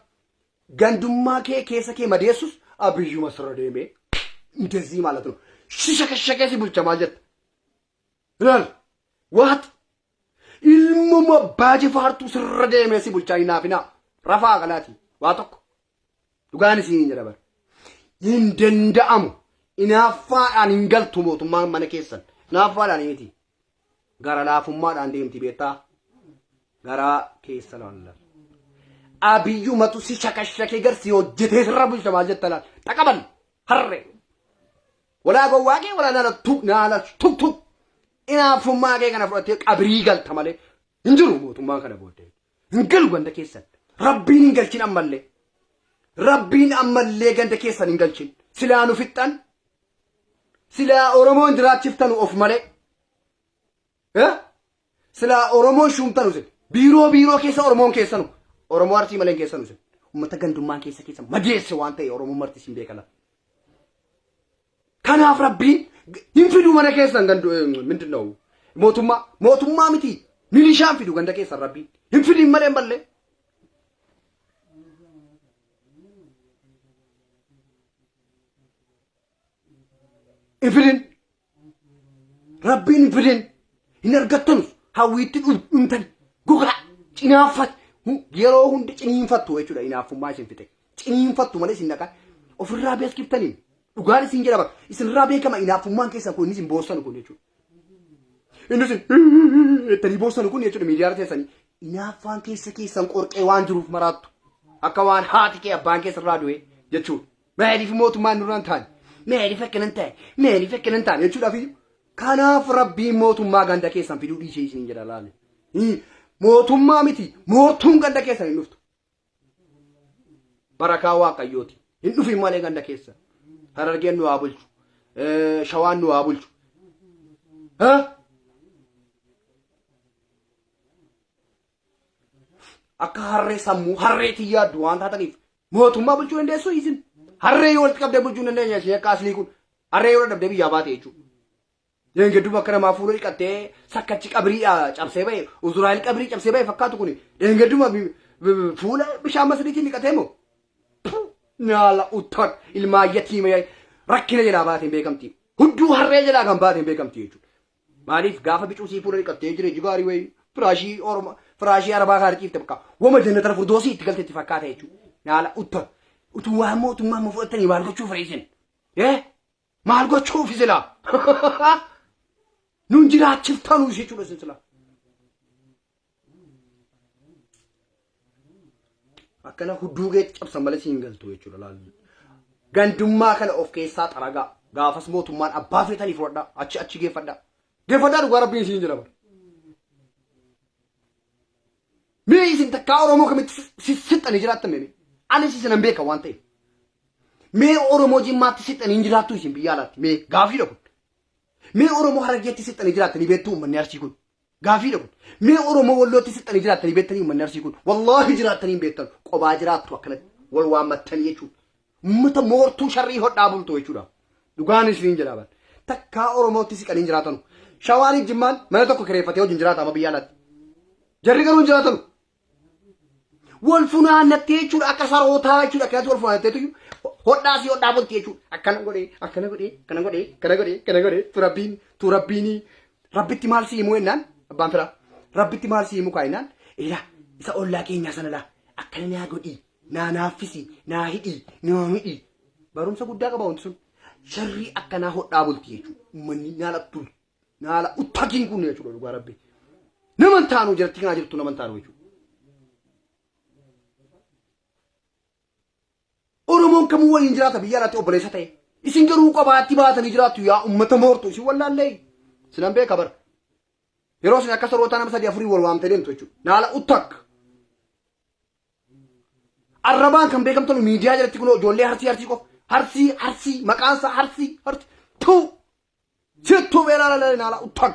Gandummaa kee keessa kee madeessus abiyyuma sirra deemee እንደዚህ ማለት ነው። ሽሸከሸከ si bulcha maal jetta? Ilaal waat ilmuma abbaa jifaartuu sirra deemee si bulchaa hin haafinaa rafaa kanaati waa tokko dhugaan isiin jedha bara. Hin danda'amu inaaffaadhaan hin galtu mootummaan mana keessan inaaffaadhaan miti gara laafummaadhaan deemti beektaa garaa keessa laalla. Abiyyumatu si shakashakee garsi hojjetee sirra bulcha maal jetta laal xaqabal harree. Walaa gowwaa kee walaa naala tuk naala tuk tuk. Inaaffummaa kee kana fudhattee qabrii galta malee hin jiru mootummaan kana booddee. Hin galu ganda keessan. Rabbiin hin galchin ammallee. Rabbiin ammallee ganda keessan hin galchin. Silaa nu fixxan. Silaa Oromoon jiraachiftanu of malee. Eh? Silaa Oromoon shuumtanu isin. Biiroo biiroo keessa Oromoon keessanu. Oromoo Arsii malee hin keessanu isin. Uummata gandummaan keessa keessa madeesse waan ta'e Oromoon marti isin beekala. Kanaaf Rabbiin hin fidu mana keessan gandu ምንድን ነው mootummaa mootummaa miti milishaan fidu ganda keessan Rabbiin hin fidin malee hin ballee. Hin fidin. Rabbiin hin fidin. Hin argattanus hawwiitti dhumtan gogaa cinaaffat yeroo hundi ciniinfattu jechuudha inaaffummaa isin fixe. Ciniinfattu malee isin dhaqaa ofirraa beeskiftaniin dhugaan isin jedhama isinirraa beekama inaaffummaan keessan kun inni isin boossanu kun jechuudha. Inni isin jettanii boossanu kun jechuudha miidiyaa irra teessanii inaaffaan keessa keessan qorqee waan jiruuf maraattu akka waan haati kee abbaan keessa irraa du'e jechuudha. Maaliif mootummaan nurraan taane? Maaliif akkana hin taane? Maaliif akkana hin taane? Jechuudhaaf iyyuu. Kanaaf rabbiin mootummaa ganda keessan fiduu dhiisee isiniin jedha laale. Mootummaa miti moortuun ganda keessan hin dhuftu. Barakaa waaqayyooti. Hin dhufin malee ganda keessa. Harargeen nu haa bulchu. Shawaan nu haa bulchu. Akka harree sammuu harreetiin yaaddu waan taataniif mootummaa bulchuu dandeessu isin. Harree yoo walitti qabdee bulchuu hin dandeenya ishee akka aslii kun. Harree yoo dadhabdee biyyaa baate jechuudha. Deengadduma akka namaa fuula dhiqattee sakkachi qabrii cabsee ba'e Uzuraayil qabrii cabsee ba'e fakkaatu kuni deengadduma fuula bishaan masriitiin dhiqatee moo? Nyaala uttan ilmaa yatiima rakkina jalaa baateen beekamti. Hudduu harree jalaa kan baateen beekamti jechuudha. Maaliif gaafa bicuu sii fuula dhiqattee jireenya gaarii wayii firaashii orma firaashii arabaa kana ciifte bakka wama jannatara furdoosii itti galte itti fakkaata jechuudha. Nyaala utta utuu waan mootummaa amma fudhattanii maal gochuuf reesin? Eh maal gochuuf silaa? Nun jiraachiftanuu jechuudha isin silaa. Akkana hudduu keetti cabsan malee siin galtu jechuudha laal. Gandummaa kana of keessaa xaragaa. Gaafas mootummaan abbaa feetanii fudhadhaa. Achi achi geeffadhaa. Geeffadhaa dhugaa rabbiin isiin jira bara. Mee isin takkaa Oromoo kamitti sixxanii jiraattan mee? Anis isinan beeka waan ta'eef. Mee Oromoo Jimmaatti sixxanii hin jiraattu isin biyya alaatti? Mee gaafiidha kun. Mee Oromoo Harargeetti sixxanii jiraattanii beektuu uummanni Arsii kun? Gaafiidha kun. Mee Oromoo Wallootti sixxanii jiraattanii beektanii uummanni Arsii kun? Wallaahi jiraattanii hin beektan. Qobaa jiraattu akkanatti wal waammattanii jechuudha. Uummata moortuu sharrii hodhaa bultu jechuudha. Dhugaan isiniin jedhaa bara. Takkaa Oromootti siqanii hin jiraatanu. Shawaanii Jimmaan mana tokko kireeffatee wajjin jiraata amma biyya alaatti. Jarri garuu hin jiraatanu. Wal funaannattee jechuudha akka sarootaa jechuudha akkanatti wal funaannatteetu hodhaa si hodhaa bulti jechuudha. Akkana godhee akkana godhee akkana godhee akkana godhee akkana godhee tu rabbiin tu rabbiin rabbitti maal si himuu jennaan abbaan firaa rabbitti maal si himuu kaa jennaan ilaa isa ollaa keenyaa sana laa akkana naa godhii naa naaffisi naa hidhii naa hidhii barumsa guddaa qaba wanti sun sharrii akkanaa hodhaa bulti jechuudha. Uummanni nyaala tulu. Naala uttakiin kun jechuudha dhugaa rabbi. Nama hin taanu jaratti kanaa jirtu nama hin taanu jechuudha. kamuu waliin jiraata biyya alaatti obboleessa ta'e. Isin garuu qobaatti baatanii jiraattu yaa uummata moortu isin wallaallee. Sinan beeka bara. Yeroo isin akka sarootaa nama sadii afurii wal waamtee deemtu jechuudha. Naala uttak. Arrabaan kan beekamtanu miidiyaa jalatti kun ijoollee harsii harsii qofa. Harsii harsii maqaan isaa harsii harsii. Tuu. Sittuu beelaa lalee naala uttak.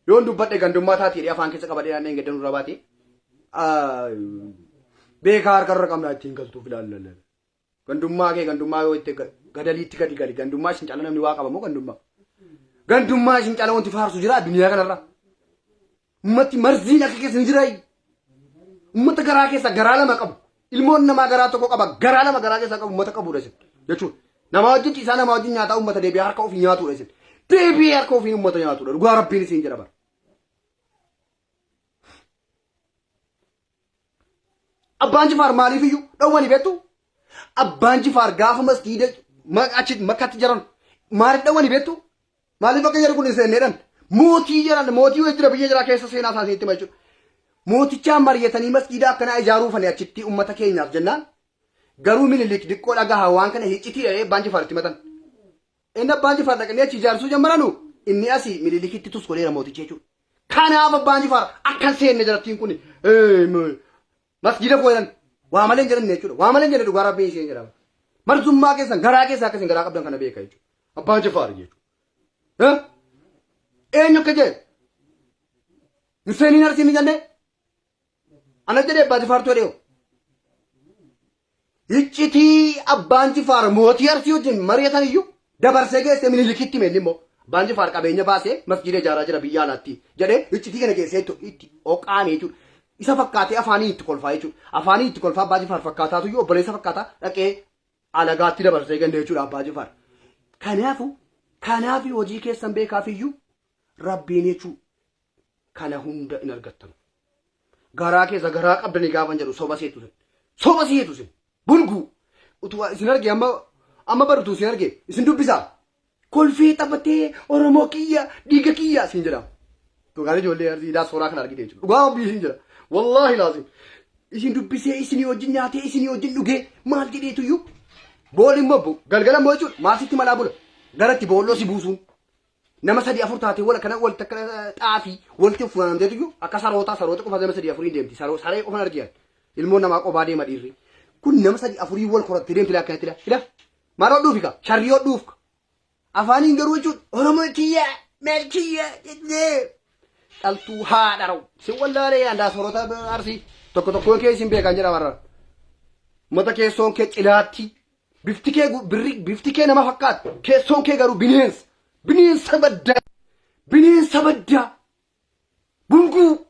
Yoon dubbadhe gandummaa taati jedhee afaan keessa qabadhee naannoo hin gaddanuu irraa baate. Beekaa harka irra qabnaa ittiin galtuuf ilaallalla. Gandummaa kee gandummaa yoo itti gadaliitti gadi gali gandummaa isin cala namni waa qaba moo gandummaa? Gandummaa isin cala wanti faarsu jira addunyaa kanarra. Ummatti marziin akka keessa ni jiraa? Ummata garaa keessa garaa lama qabu. Ilmoon namaa garaa tokko qaba garaa lama garaa keessa qabu ummata qabudha isin jechuudha. Namaa wajjin ciisaa namaa wajjin nyaataa ummata deebi'ee harka ofii nyaatudha isin. Deebi'ee harka ofii ummata nyaatudha. Dhugaa rabbiin isin jedha bara. Abbaan Jifaar maaliif iyyuu dhowwani beektu? Abbaan Jifaar gaafa masgiida achi makkatti jiran maaliif dhowwani beektu? Maaliif akka jedhu kun hin seenneedhan? Mootii jedhan mootii wayii jira biyya jiraa keessa seenaa isaa isinitti hima jechuudha. Mootichaan mari'atanii masgiida akkanaa ijaaruufani achitti uummata keenyaaf jennaan garuu Minilik diqqoo dhagahaa waan kana hiccitii dhahee Abbaan Jifaar itti matan. Inni Abbaan Jifaar dhaqanii achi ijaarsuu jammaranu inni asii Minilikitti tus godheera mootichi jechuudha. Kanaaf Abbaan Jifaar akka hin seenne jarattiin kun masgiida koo jedhan waa malee hin jedhanne jechuudha. Waa malee hin jedhe dhugaa rabbiin isheen jedhama. Marzummaa keessan garaa keessaa akkasiin garaa qabdan kana beeka jechuudha. Abbaan Jifaar jechuudha. Eenyu akka jedhe? Hin seeniin arsiin hin jennee? Ana jedhee Abbaa Jifaartu jedhee. Iccitii Abbaan Jifaar mootii Arsii wajjin mari'atan iyyuu dabarsee geessee Minilikitti hime inni immoo. Abbaan Jifaar qabeenya baasee masjiida ijaaraa jira biyya alaatti jedhee iccitii kana geessee itti oqaame jechuudha. Isa fakkaatee afaanii itti kolfaa jechuudha. Afaanii itti kolfaa Abbaa Jifaar fakkaataatu iyyuu obboleessa fakkaataa dhaqee alagaatti dabarsee kenne jechuudha Abbaa Jifaar. Kanaafu kanaaf hojii keessan beekaaf iyyuu rabbiin jechuu kana hunda hin argattanu. Garaa keessa garaa qabdanii gaafan jedhu soba seetu sin. Soba seetu sin. Bulguu. Utuu isin arge amma amma barutu isin arge isin dubbisaa. Kolfee taphatee Oromoo kiyya dhiiga kiyya isin jedhama. Dhugaan ijoollee arsiidaa suuraa kana argite jechuudha. Dhugaa rabbii isin jedha. Wallaahi laazim. Isin dubbisee isinii wajjin nyaatee isinii wajjin dhugee maal jedheetuyyuu booli immoo galgala immoo jechuudha maal sitti malaa bula gara itti boolloo si buusuun Nama sadii afur taatee wal akkana walitti akka xaafii walitti funaanamteetu iyyuu akka sarootaa saroota qofa nama sadii afuriin deemti. Saroo saree qofan argiyan. Ilmoon namaa qophaa deema dhiirri. Kun nama sadii afurii wal korattee deemti laa akkanatti laa. Ila maal hodhuufi kaa sharrii hodhuuf ka. Afaaniin garuu jechuun Oromoo kiyya maal kiyya jennee dhaltuu haadha rawu. Si wallaalee yaandaa soorota arsii tokko tokkoon kee isin beekan jedha warra. Mata keessoon kee cilaatti Bifti kee birri bifti kee nama fakkaata. Keessoon kee garuu bineensa. Bineensa baddaa. Bineensa baddaa. Bulguu.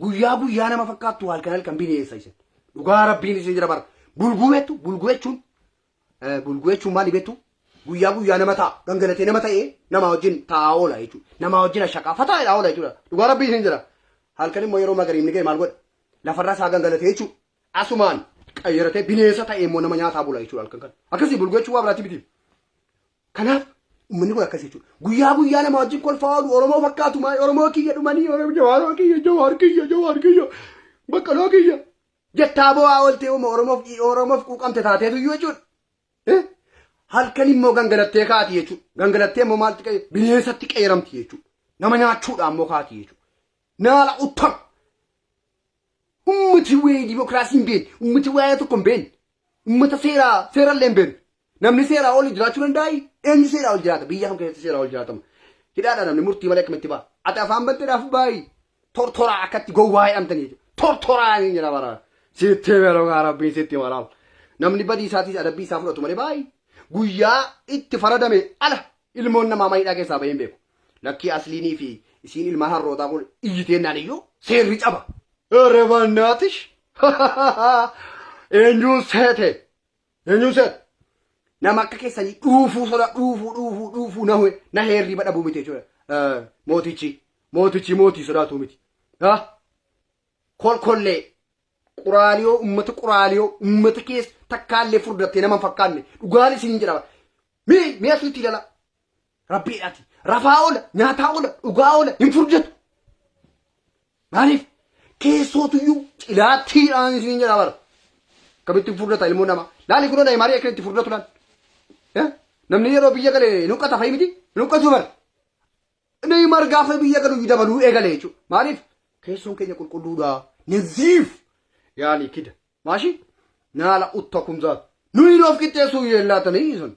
Guyyaa guyyaa nama fakkaattu halkan halkan bineensa isin. Dhugaa rabbiin isin jira bara. Bulguu beektu bulguu jechuun bulguu jechuun maali beektu? Guyyaa guyyaa nama ta'a. Gangalatee nama ta'ee nama wajjin taa'aa oola jechuudha. Nama wajjin ashaqaa fataa jedhaa oola jechuudha. Dhugaa rabbiin isin jira. Halkan immoo yeroo magariifni ga'e maal godha? Lafarraa isaa gangalatee jechuudha. Asumaan qayyaratee bineensa ta'ee immoo nama nyaataa bula jechuudha halkan kana. Akkasii bulguu jechuun waa biraatti miti. Kanaaf uummanni kun akkas jechuudha. Guyyaa guyyaa nama wajjin kolfaa oolu Oromoo fakkaatu maal Oromoo kiyya dhumanii Oromoo Jawaaroo kiyya Jawaar kiyya Jawaar kiyya Baqqaloo kiyya jettaa bo'aa ooltee uuma Oromoof Oromoof quuqamte taateetu iyyuu jechuudha. Eh? Halkan immoo gangalattee kaati jechuudha. Gangalattee immoo maaltti qayyee bineensatti qeeramti jechuudha. Nama nyaachuudha immoo kaati jechuudha. Naala uttam. Ummati waa'ee dimokiraasii hin beekne, ummati waa'ee tokko hin beekne, ummata seeraa seerallee hin beekne. Namni seeraa oli jiraachuu danda'aa? Eenyu seeraa ol jiraata? Biyya kam keessatti seeraa ol jiraatama? Hidhaadha namni murtii malee akkamitti ba'a? Ati afaan banteedhaaf baayi. Tortoraa akkatti gowwaa jedhamtanii jechuudha. Tortoraa ni jira bara. Sitti beelogaa rabbiin sitti maraal. Namni badii isaatiis adabbii isaa fudhatu malee baayi. Guyyaa itti faradame ala ilmoon namaa mana hidhaa keessaa bahee hin beeku. Lakkii asliinii fi isiin ilmaan harrootaa kun iyyiteennaan iyyuu seerri caba. Ere bannaatish. Eenyuun seete? Eenyuun seete? Nama akka keessanii dhuufuu soda dhuufuu dhuufuu dhuufuu na na heerriba dhabuu miti jechuudha. Mootichi mootichi mootii sodaatuu miti. Kolkollee quraaliyoo ummata quraaliyoo ummata keessa takkaallee furdattee nama hin fakkaanne dhugaan isiniin jedhama. Mee mee asirratti ilala. Rabbiidhaati. Rafaa oola, nyaataa oola, dhugaa oola, hin furdatu. Maaliif keessootuyyuu cilaattiidhaan isin jedha bara. Akkamitti furdata ilmoo namaa. Laali kunoo Neymaarii akka itti furdatu laal. Namni yeroo biyya gale hin huqqata fa'i miti hin huqqatu bara. Neymar gaafa biyya galu dabaluu eegale jechuudha. Maaliif keessoon keenya qulqulluudha. Naziif yaani kida. Maashi naala utta kumzaat. Nuyi of qixxeessuu yeellaatanii sun.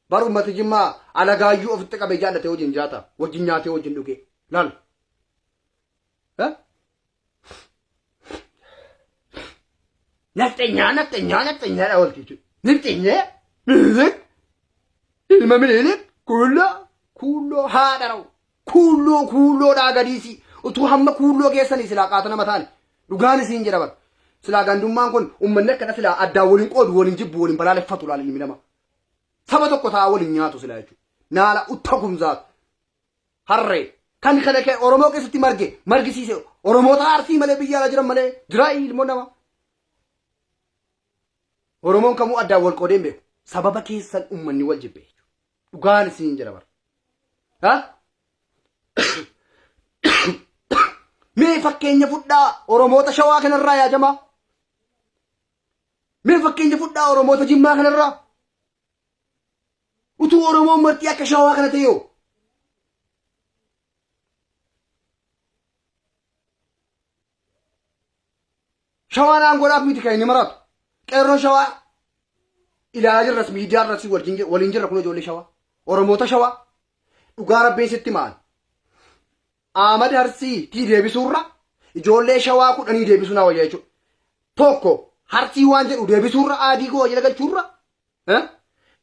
Bar ummati Jimmaa alagaayyuu ofitti qabee jaallatee wajjin jiraata. Wajjin nyaatee wajjin dhugee. Laal. Nafxenyaa nafxenyaa nafxenyaa dha walti jechuudha. Nafxenyaa minilik ilma minilik kuulloo kuulloo haadha ra'u kuulloo kuulloodhaa gadiisi utuu hamma kuulloo keessanii silaa qaata nama taane dhugaan isiin jedha bara. Silaa gandummaan kun uummanni akkana silaa addaan waliin qoodu waliin jibbu waliin balaaleffatu laal ilmi namaa. Saba tokko ta'a waliin nyaatu silaa jechuudha. Naala utta kumzaatu. Harree. Kan kana kee Oromoo keessatti marge margisiise Oromoota Arsii malee biyya alaa jiran malee jiraa ilmoo namaa. Oromoon kamuu addaan wal qoodee hin beeku. Sababa keessan uummanni wal jibbe jechuudha. Dhugaan isiniin jedha bara. Ha? Mee fakkeenya fudhaa Oromoota Shawaa kanarraa yaajamaa. Mee fakkeenya fudhaa Oromoota Jimmaa kanarraa. Utuu Oromoon martii akka Shawaa kana ta'e hoo? Shawaan aangoodhaaf miti kan inni maraatu. Qeerroon Shawaa ilaalaa jirras miidiyaa irratti waliin jirra kun ijoollee Shawaa. Oromoota Shawaa. Dhugaa rabbiin sitti ma'an. Ahmad Harsii tii deebisuurra ijoollee Shawaa kudhanii deebisuu naa wayya jechuudha. Tokko Harsii waan jedhu deebisuurra aadii koo jala galchuurra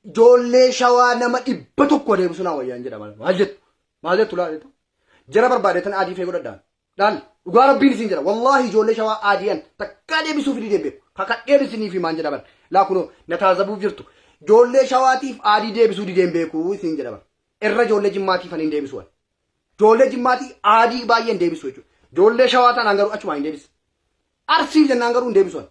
ijoollee Shawaa nama 100 deebisuu naa wayyaan jedha maal jettu maal jettu laa jettu jara barbaadetan aadii fee godhadhaan laal dhugaa rabbiin isin jedha wallaahi ijoollee Shawaa aadiyan takkaa deebisuuf dideen beeku kakadheen isinii fi maan jedha bar laa kunoo na taazabuuf jirtu ijoollee Shawaatiif aadii deebisuu dideen beeku isin jedha bar irra ijoollee Jimmaatiif ani hin deebisu ani. Ijoollee Jimmaatii aadii baay'ee hin deebisu jechuudha. Ijoollee Shawaa taanaan garuu achumaan hin deebisu. Arsii jennaan garuu hin deebisu. ani.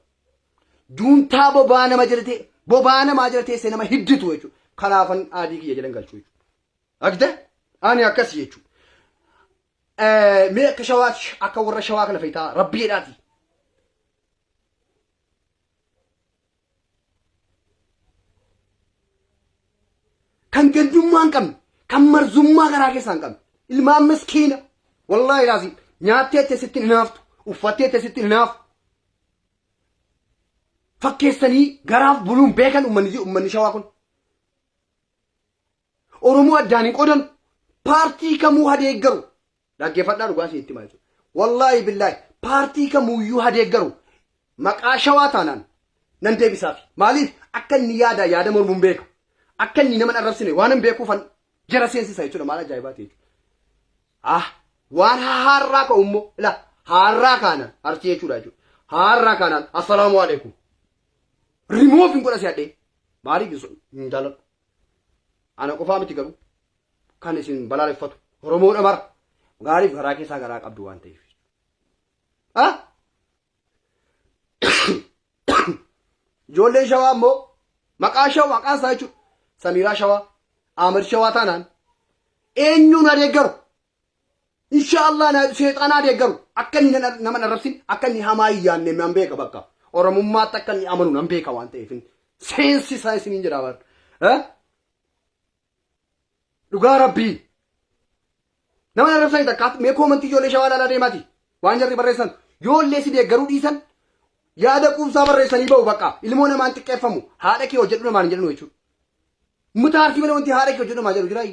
Juuntaa bobaa nama jala ta'e bobaa namaa jala teessee nama hidditu jechuudha. Kanaafan aadii kiyya jala hin galchu jechuudha. Agte ani akkasi jechuudha. Mee akka shawaati akka warra shawaa kana fayitaa rabbii jedhaati. Kan gandummaa hin qabne, kan marzummaa garaa keessaa hin qabne, ilmaan miskiina, wallaahi laazim, nyaattee itti sitti hin hinaaftu, uffattee itti sitti hin hinaaftu. Fakkeessanii garaaf buluun beekan uummanni uummanni shawaa kun. Oromoo addaan hin qodan paartii kamuu hadeeggaru. Dhaggeeffadhaa dhugaa isinitti himaa jechuudha. Wallaahi billaahi paartii kamuuyyuu hadeeggaru maqaa shawaa taanaan nan deebisaafi. Maaliif akka inni yaada yaada mormuun beeka. Akka inni nama hin arrabsine waan hin beekuufan jara seensisa jechuudha maal ajaa'ibaati jechuudha. Ah waan haarraa ka'u immoo ila haarraa kaanaan arsii jechuudha jechuudha. Haarraa kaanaan assalaamu alaikum. Remove hin godha si hadhee. Maaliif hin jaaladhu. Ana qofaa miti garuu kan isin balaaleffatu Oromoodha mara gaariif garaa keessaa garaa qabdu waan ta'eef. Ah? Ijoolleen shawaa immoo maqaa shawaa maqaan isaa jechuudha. Samiiraa shawaa, Ahmed shawaa taanaan eenyuun adeeggaru? Insha Allah na seexanaa deeggaru akka inni nama hin arrabsin akka inni hamaa hin yaadne nan beeka bakka oromummaatti akka inni amanu nan beeka waan ta'eef seensi isaa isiniin jedha bar dhugaa rabbii nama hin arrabsanii takka mee koomantii ijoollee shawaa ilaalaa deemaati waan jarri barreessan yoo illee si deeggaruu dhiisan yaada quubsaa barreessanii ba'u bakka ilmoo namaan xiqqeeffamu haadha kee hojjedhu namaan hin jedhanu jechuudha. Muta arsii malee wanti haadha kee hojjedhu namaan jedhu jiraayi.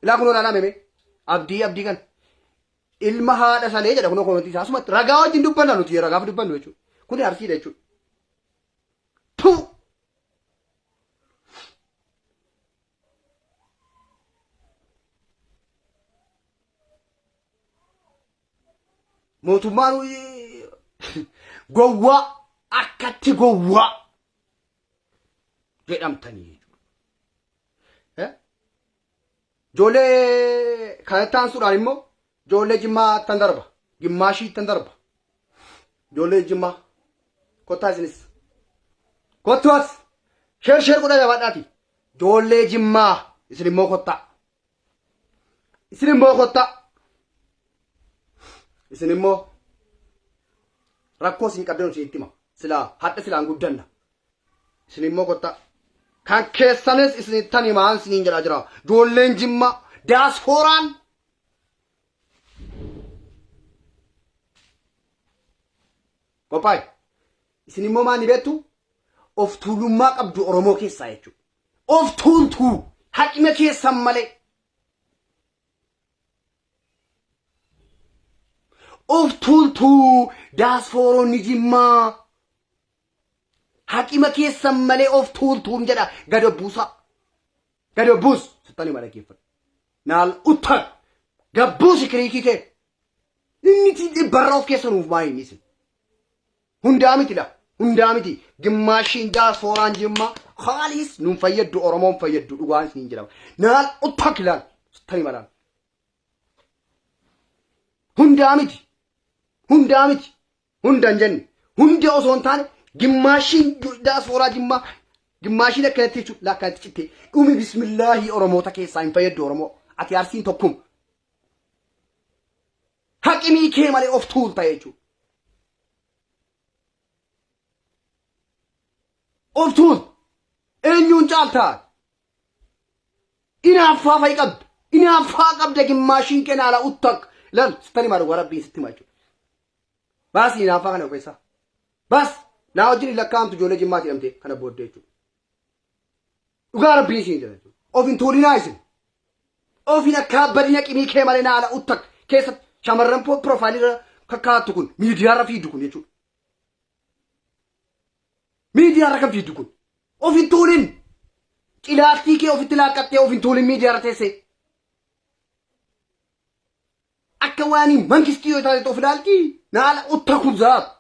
Ilaa kunoo ilaalaa mee abdii abdii kan ilma haadha salee jedha kunoo komantii isaa asumatti ragaa wajjin dubbanna nuti ragaaf dubbannu jechuudha. Kuni arsiidha jechuudha. Tuu! Mootummaan gowwaa akkatti gowwaa jedhamtanii jechuudha. Ijoollee kanatti aansuudhaan immoo ijoollee Jimmaa tan darba. Gimmaashii tan darba. Ijoollee Jimmaa kottaa isinis. Kottu as. Sheer sheer godhaa jabaadhaati. Ijoollee Jimmaa isin immoo kottaa. Isin immoo kottaa. Isin immoo rakkoo isin qabdan isinitti hima. Silaa hadha silaan guddanna. Isin immoo kottaa. Kan keessanis isinittan himaan isiniin jedhaa jira. Ijoolleen Jimmaa daasfooraan qophaa'e. Isin immoo maal ni beektu? Of tuulummaa qabdu Oromoo keessaa jechuudha. Of tuultuu haqima keessan malee. Of tuultuu daasfooronni Jimmaa. Haqima keessan malee of tuultuun jedha gad of buusaa. Gad of buus sittani mala keeffadhu. Naal uttan gad buusi kiriikii kee. Inni dhibbarra of keessa nuuf maa inni isin. Hundaa miti la hundaa miti gimmaashiin daasfooraan jimmaa haaliis nun fayyaddu Oromoon fayyaddu dhugaan isiniin jedhama. Naal uttak laal sittani malaan. Hundaa miti. Hundaa miti. Hunda hin jenne. Hunda osoo hin taane gimmaashiin daasfooraa jimmaa gimmaashiin akkanatti jechuudha akkanatti cittee dhumi bismillaahii Oromoota keessaa hin fayyaddu Oromoo. Ati Arsiin tokkuma. Haqimii kee malee of tuulta jechuudha. Of tuulta. Eenyuun caaltaa? Inaaffaa fa'i qabda. Inaaffaa qabda gimmaashiin kee naala uttak. Laal sittani maal dhugaa rabbiin sitti himaa jechuudha. Baasii inaaffaa kana of keessaa. Baas naa wajjin hin lakkaa'amtu ijoollee jimmaati jedhamte kana booddee jechuudha. Dhugaa rabbiin isin jedha jechuudha. Of hin tuulinaa isin. Of hin akkaabbadina qimii kee malee naala uttak keessatti shamarran piroofaayilii irra kakkaa'attu kun miidiyaarra fiidu kun jechuudha. Miidiyaarra kan fiidu kun. Of hin tuulin. Cilaattii kee ofitti laaqqattee of hin tuulin miidiyaarra teessee. Akka waan mangistii yoo taate of ilaalti naala utta kun zaat.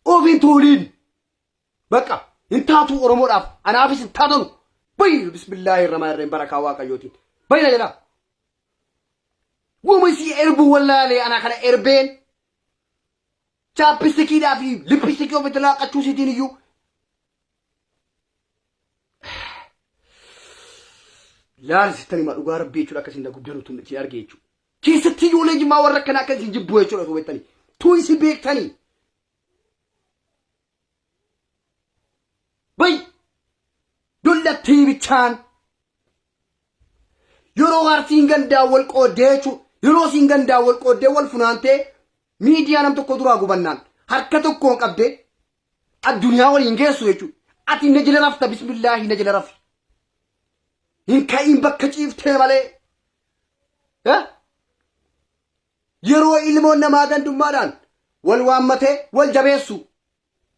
Of hin tuulin. Bakka hin taatuu Oromoodhaaf anaafis hin taatanu. Bayi bismillaahi irramaa irreen barakaa waaqayyootiin. Bayi na jedhaa. Wama isii erbuu wallaalee anaa kana erbeen. Chaappistikiidhaa fi lippistikii ofitti laaqachuu isiitiin iyyuu. Laal sittani maa dhugaa rabbii jechuudha akka isin na gubdan utuu isin arge jechuudha. Keessatti ijoollee jimmaa warra akkanaa akka isin jibbu jechuudha utuu beektanii. Tuu isin beektanii. Bay! Dullattii bichaan yeroo arsiin gandaa wal qooddee jechuudha. Yeroo isiin gandaa wal qooddee wal funaantee miidiyaa nam tokko duraa gubannaan harka tokkoon qabdee addunyaa waliin geessu jechuudha. Ati na jala rafta bismillaahi na jala rafi. Hin ka'iin bakka ciiftee malee. Eh? Yeroo ilmoon namaa gandummaadhaan wal waammatee wal jabeessu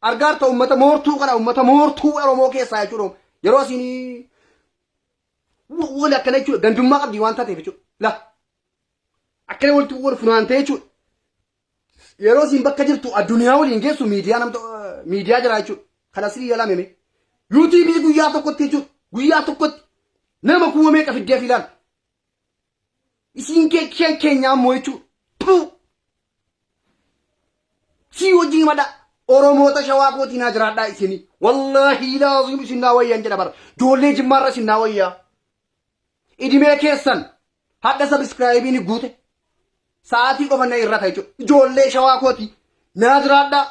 argaarta uummata moortuu kana uummata moortuu Oromoo keessaa jechuudha. Yeroo isin wal akkana jechuudha gandummaa qabdi waan taateef jechuudha. La akkana walitti wal funaantee jechuudha. Yeroo isin bakka jirtu addunyaa waliin geessu miidiyaa namta miidiyaa jira jechuudha. Kana sirrii yalameme. Yuutuubii guyyaa tokkotti jechuudha. Guyyaa tokkotti nama kuma meeqa fiddee fi ilaala. Isiin kee kee keenyaa immoo jechuudha. Puu! Sii wajjin himadha. Oromoota shawaa kootii naa jiraadhaa isinii. Wallaahi laaziim isin naa wayyan jedha bara. Ijoollee jimmaarra isin naa wayyaa. Idimee keessan hadha sabiskiraayibii ni guute. Sa'aatii qofa na irrata jechuudha. Ijoollee shawaa kootii naa jiraadhaa.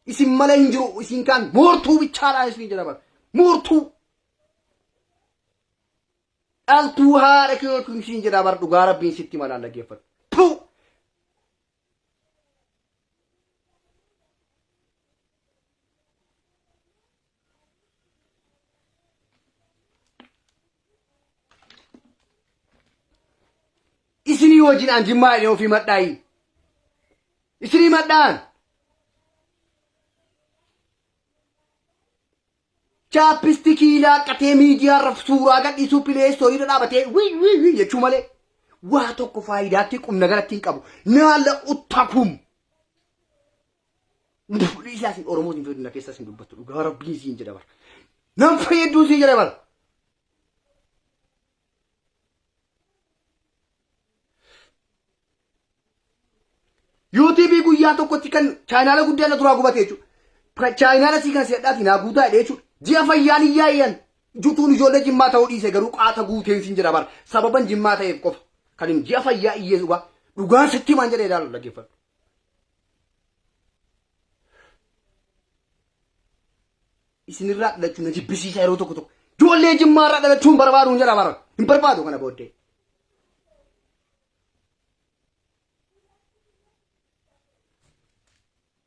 Isin malee hin jiru. Isin kaan moortuu bichaadhaa isin jedha bara. Moortuu. Dhaltuu haadha keetu siin jedhaa bar dhugaa rabbiin sitti malaan dhaggeeffadhu. Puu! Isinii wajjin an jimmaa jedhee ofii madhaayi. Isinii madhaan. Chaappistikii laaqqatee miidiyaarra suuraa gadhiisuu pilee istooriirra dhaabatee wii wii wii jechuu malee waa tokko faayidaatti qubna garatti hin qabu. Naala uttakum. Dhiisaa isin Oromoo isin fayyadu na keessa isin dubbattu dhugaa rabbiin isin jedha bara. Nan fayyaduu isin jedha bara. YouTube guyyaa tokkotti kan chaayinaala guddaa na duraa gubate jechuudha. Chaayinaala sii kana si'adhaati naa guutaa jedhee jechuudha. Ji'a fayyaan hin yaayyan. Jutuun ijoollee jimmaa ta'uu dhiise garuu qaata guuteen siin jedha bara. Sababan jimmaa ta'eef qofa. Kan hin ji'a fayyaa iyyee dhugaa. Dhugaan sitti himaan jedhee ilaalu dhaggeeffadhu. Isinirraa dhalachuu na jibbisiisa yeroo tokko tokko. Ijoollee jimmaarraa dhalachuu hin barbaadu hin jedha bara. Hin barbaadu kana booddee.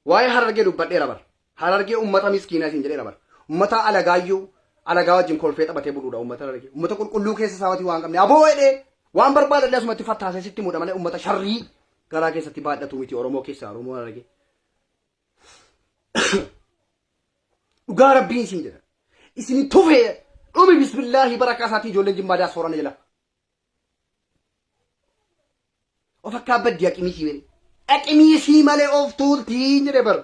Waa'ee Harargee dubbadheera bar. Harargee ummata miskiinaa isin jedheera bar. Ummata alagaayyuu alagaa wajjin kolfee taphatee buluudha ummata Harargee. Ummata qulqulluu keessa isaatii waan qabne aboo jedhee waan barbaadallee asumatti fattaasee sitti muudha malee ummata sharrii garaa keessatti baadhatu miti Oromoo keessaa Oromoo Harargee. Dhugaa rabbiin isin jedha. Isin tufee dhumi bismillaahi barakaa isaatii ijoolleen jimmaa daa soorana jala. Of akka abbaddi haqimii sii malee. Haqimii sii malee of tuultii jedhe bar.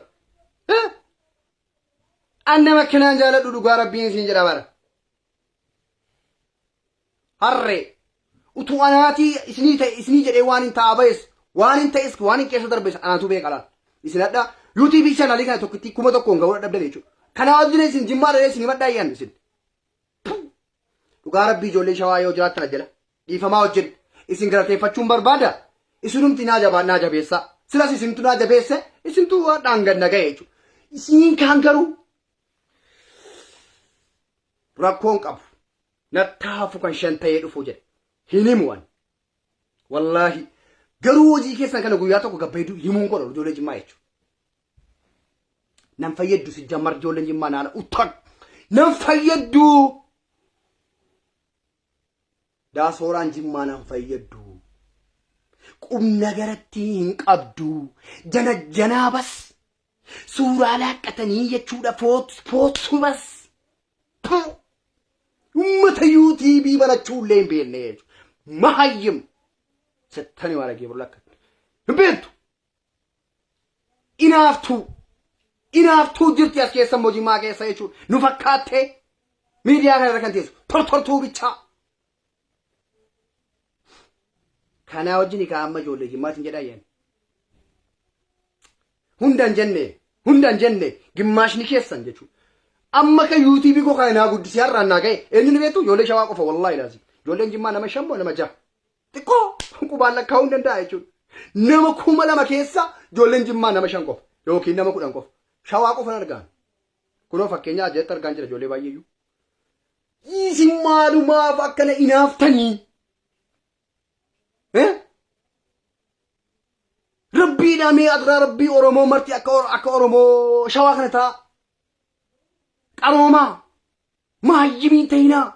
An nama akkanaan jaaladhu dhugaa rabbiin siin jedha bara. Harree. Utuu anaatii isinii ta'e isinii jedhee waan hin ta'a ba'es waan hin ta'es waan hin keessa darbes anaatu beeka laal. Isin hadha YouTube chaanaalii kana tokkitti 1000 ga'uu dadhabdan jechuudha. Kanaa wajjin isin jimmaa dharee isin himadhaa iyyan isin. Dhugaa rabbii ijoollee shawaa yoo jiraattan jala dhiifamaa wajjin isin galateeffachuun barbaada. Isinumti naa jabaa naa jabeessaa. Silas isintu naa jabeesse isintu waan gad na ga'e jechuudha. Isiniin kaan garuu rakkoon qabu. Natti hafu kan shan ta'ee dhufu jedhe. Hin himu ani. Wallaahi. Garuu hojii keessan kana guyyaa tokko gabbayduu himuun godha ijoollee jimmaa jechuudha. Nan fayyaddu si jammar ijoolleen jimmaa naala uttan. Nan fayyaddu. Daasooraan jimmaa nan fayyaddu. Qubna garatti hin qabdu. Jana janaa bas. Suuraa laaqqatanii jechuudha footubas. Ummata yuutiibii banachuu illee hin beekne jechuudha. Mahayyim. Settani waan dhagee burla akka. Hin beektu. Inaaftuu. Inaaftuu jirti as keessa immoo jimmaa keessa jechuudha. Nu fakkaattee miidiyaa kana irra kan teessu tortortuu bichaa. Kanaa wajjin kaa amma ijoollee jimmaatiin jedhaa yaan. Hundan jenne hundan jenne gimmaashni keessan jechuudha. Amma kan yuutiibii koo kana naa guddisee har'aan naa ga'e eenyu ni beektu ijoollee shawaa qofa wallaahi laazim. Ijoolleen jimmaa nama shan moo nama jaha. Xiqqoo qubaan lakkaa'uu hin danda'a jechuudha. Nama 2000 keessa ijoolleen jimmaa nama 5 qofa yookiin nama 10 qofa. Shawaa qofan argaan. Kunoo fakkeenyaa ajjeetti argaan jira ijoollee baay'eeyyuu. Isin maalumaaf akkana inaaftanii? Eh? Rabbiidhaa mee adraa rabbii Oromoo marti akka Oromoo shawaa kana ta'a. Qaroomaa maayyimiin ta'inaa.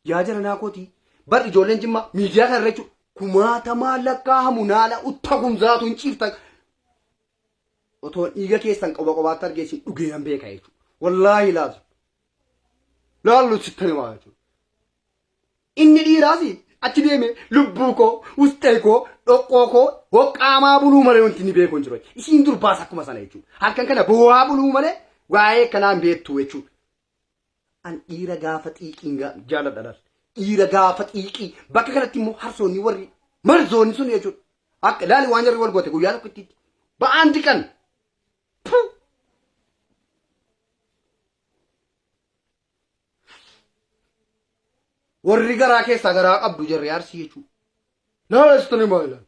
Yaa jara naa kooti bar ijoolleen jimmaa miidiyaa kana irra jechuudha kumaatamaa lakkaa'amu naala utta kumzaatu hin ciiftan. Otoo dhiiga keessan qoba qobaatti argee isin dhugee nan beeka jechuudha. Wallaahi laazu. Laallu sitti himaa jechuudha. Inni dhiiraas achi deeme lubbuu koo, wustee koo, dhoqqoo koo, hoqqaamaa buluu malee wanti inni beeku hin jiru. Isiin durbaas akkuma sana jechuudha. Halkan kana boo'aa buluu malee waa'ee kanaa hin beektu jechuudha. An dhiira gaafa xiiqiin jaaladha laal. Dhiira gaafa xiiqii bakka kanatti immoo harsoonni warri marzoonni sun jechuudha. Akka laali waan jarri wal goote guyyaa tokkotti ba'aan diqan. Puh! Warri garaa keessaa garaa qabdu jarri arsii jechuudha. Laala istani maayila.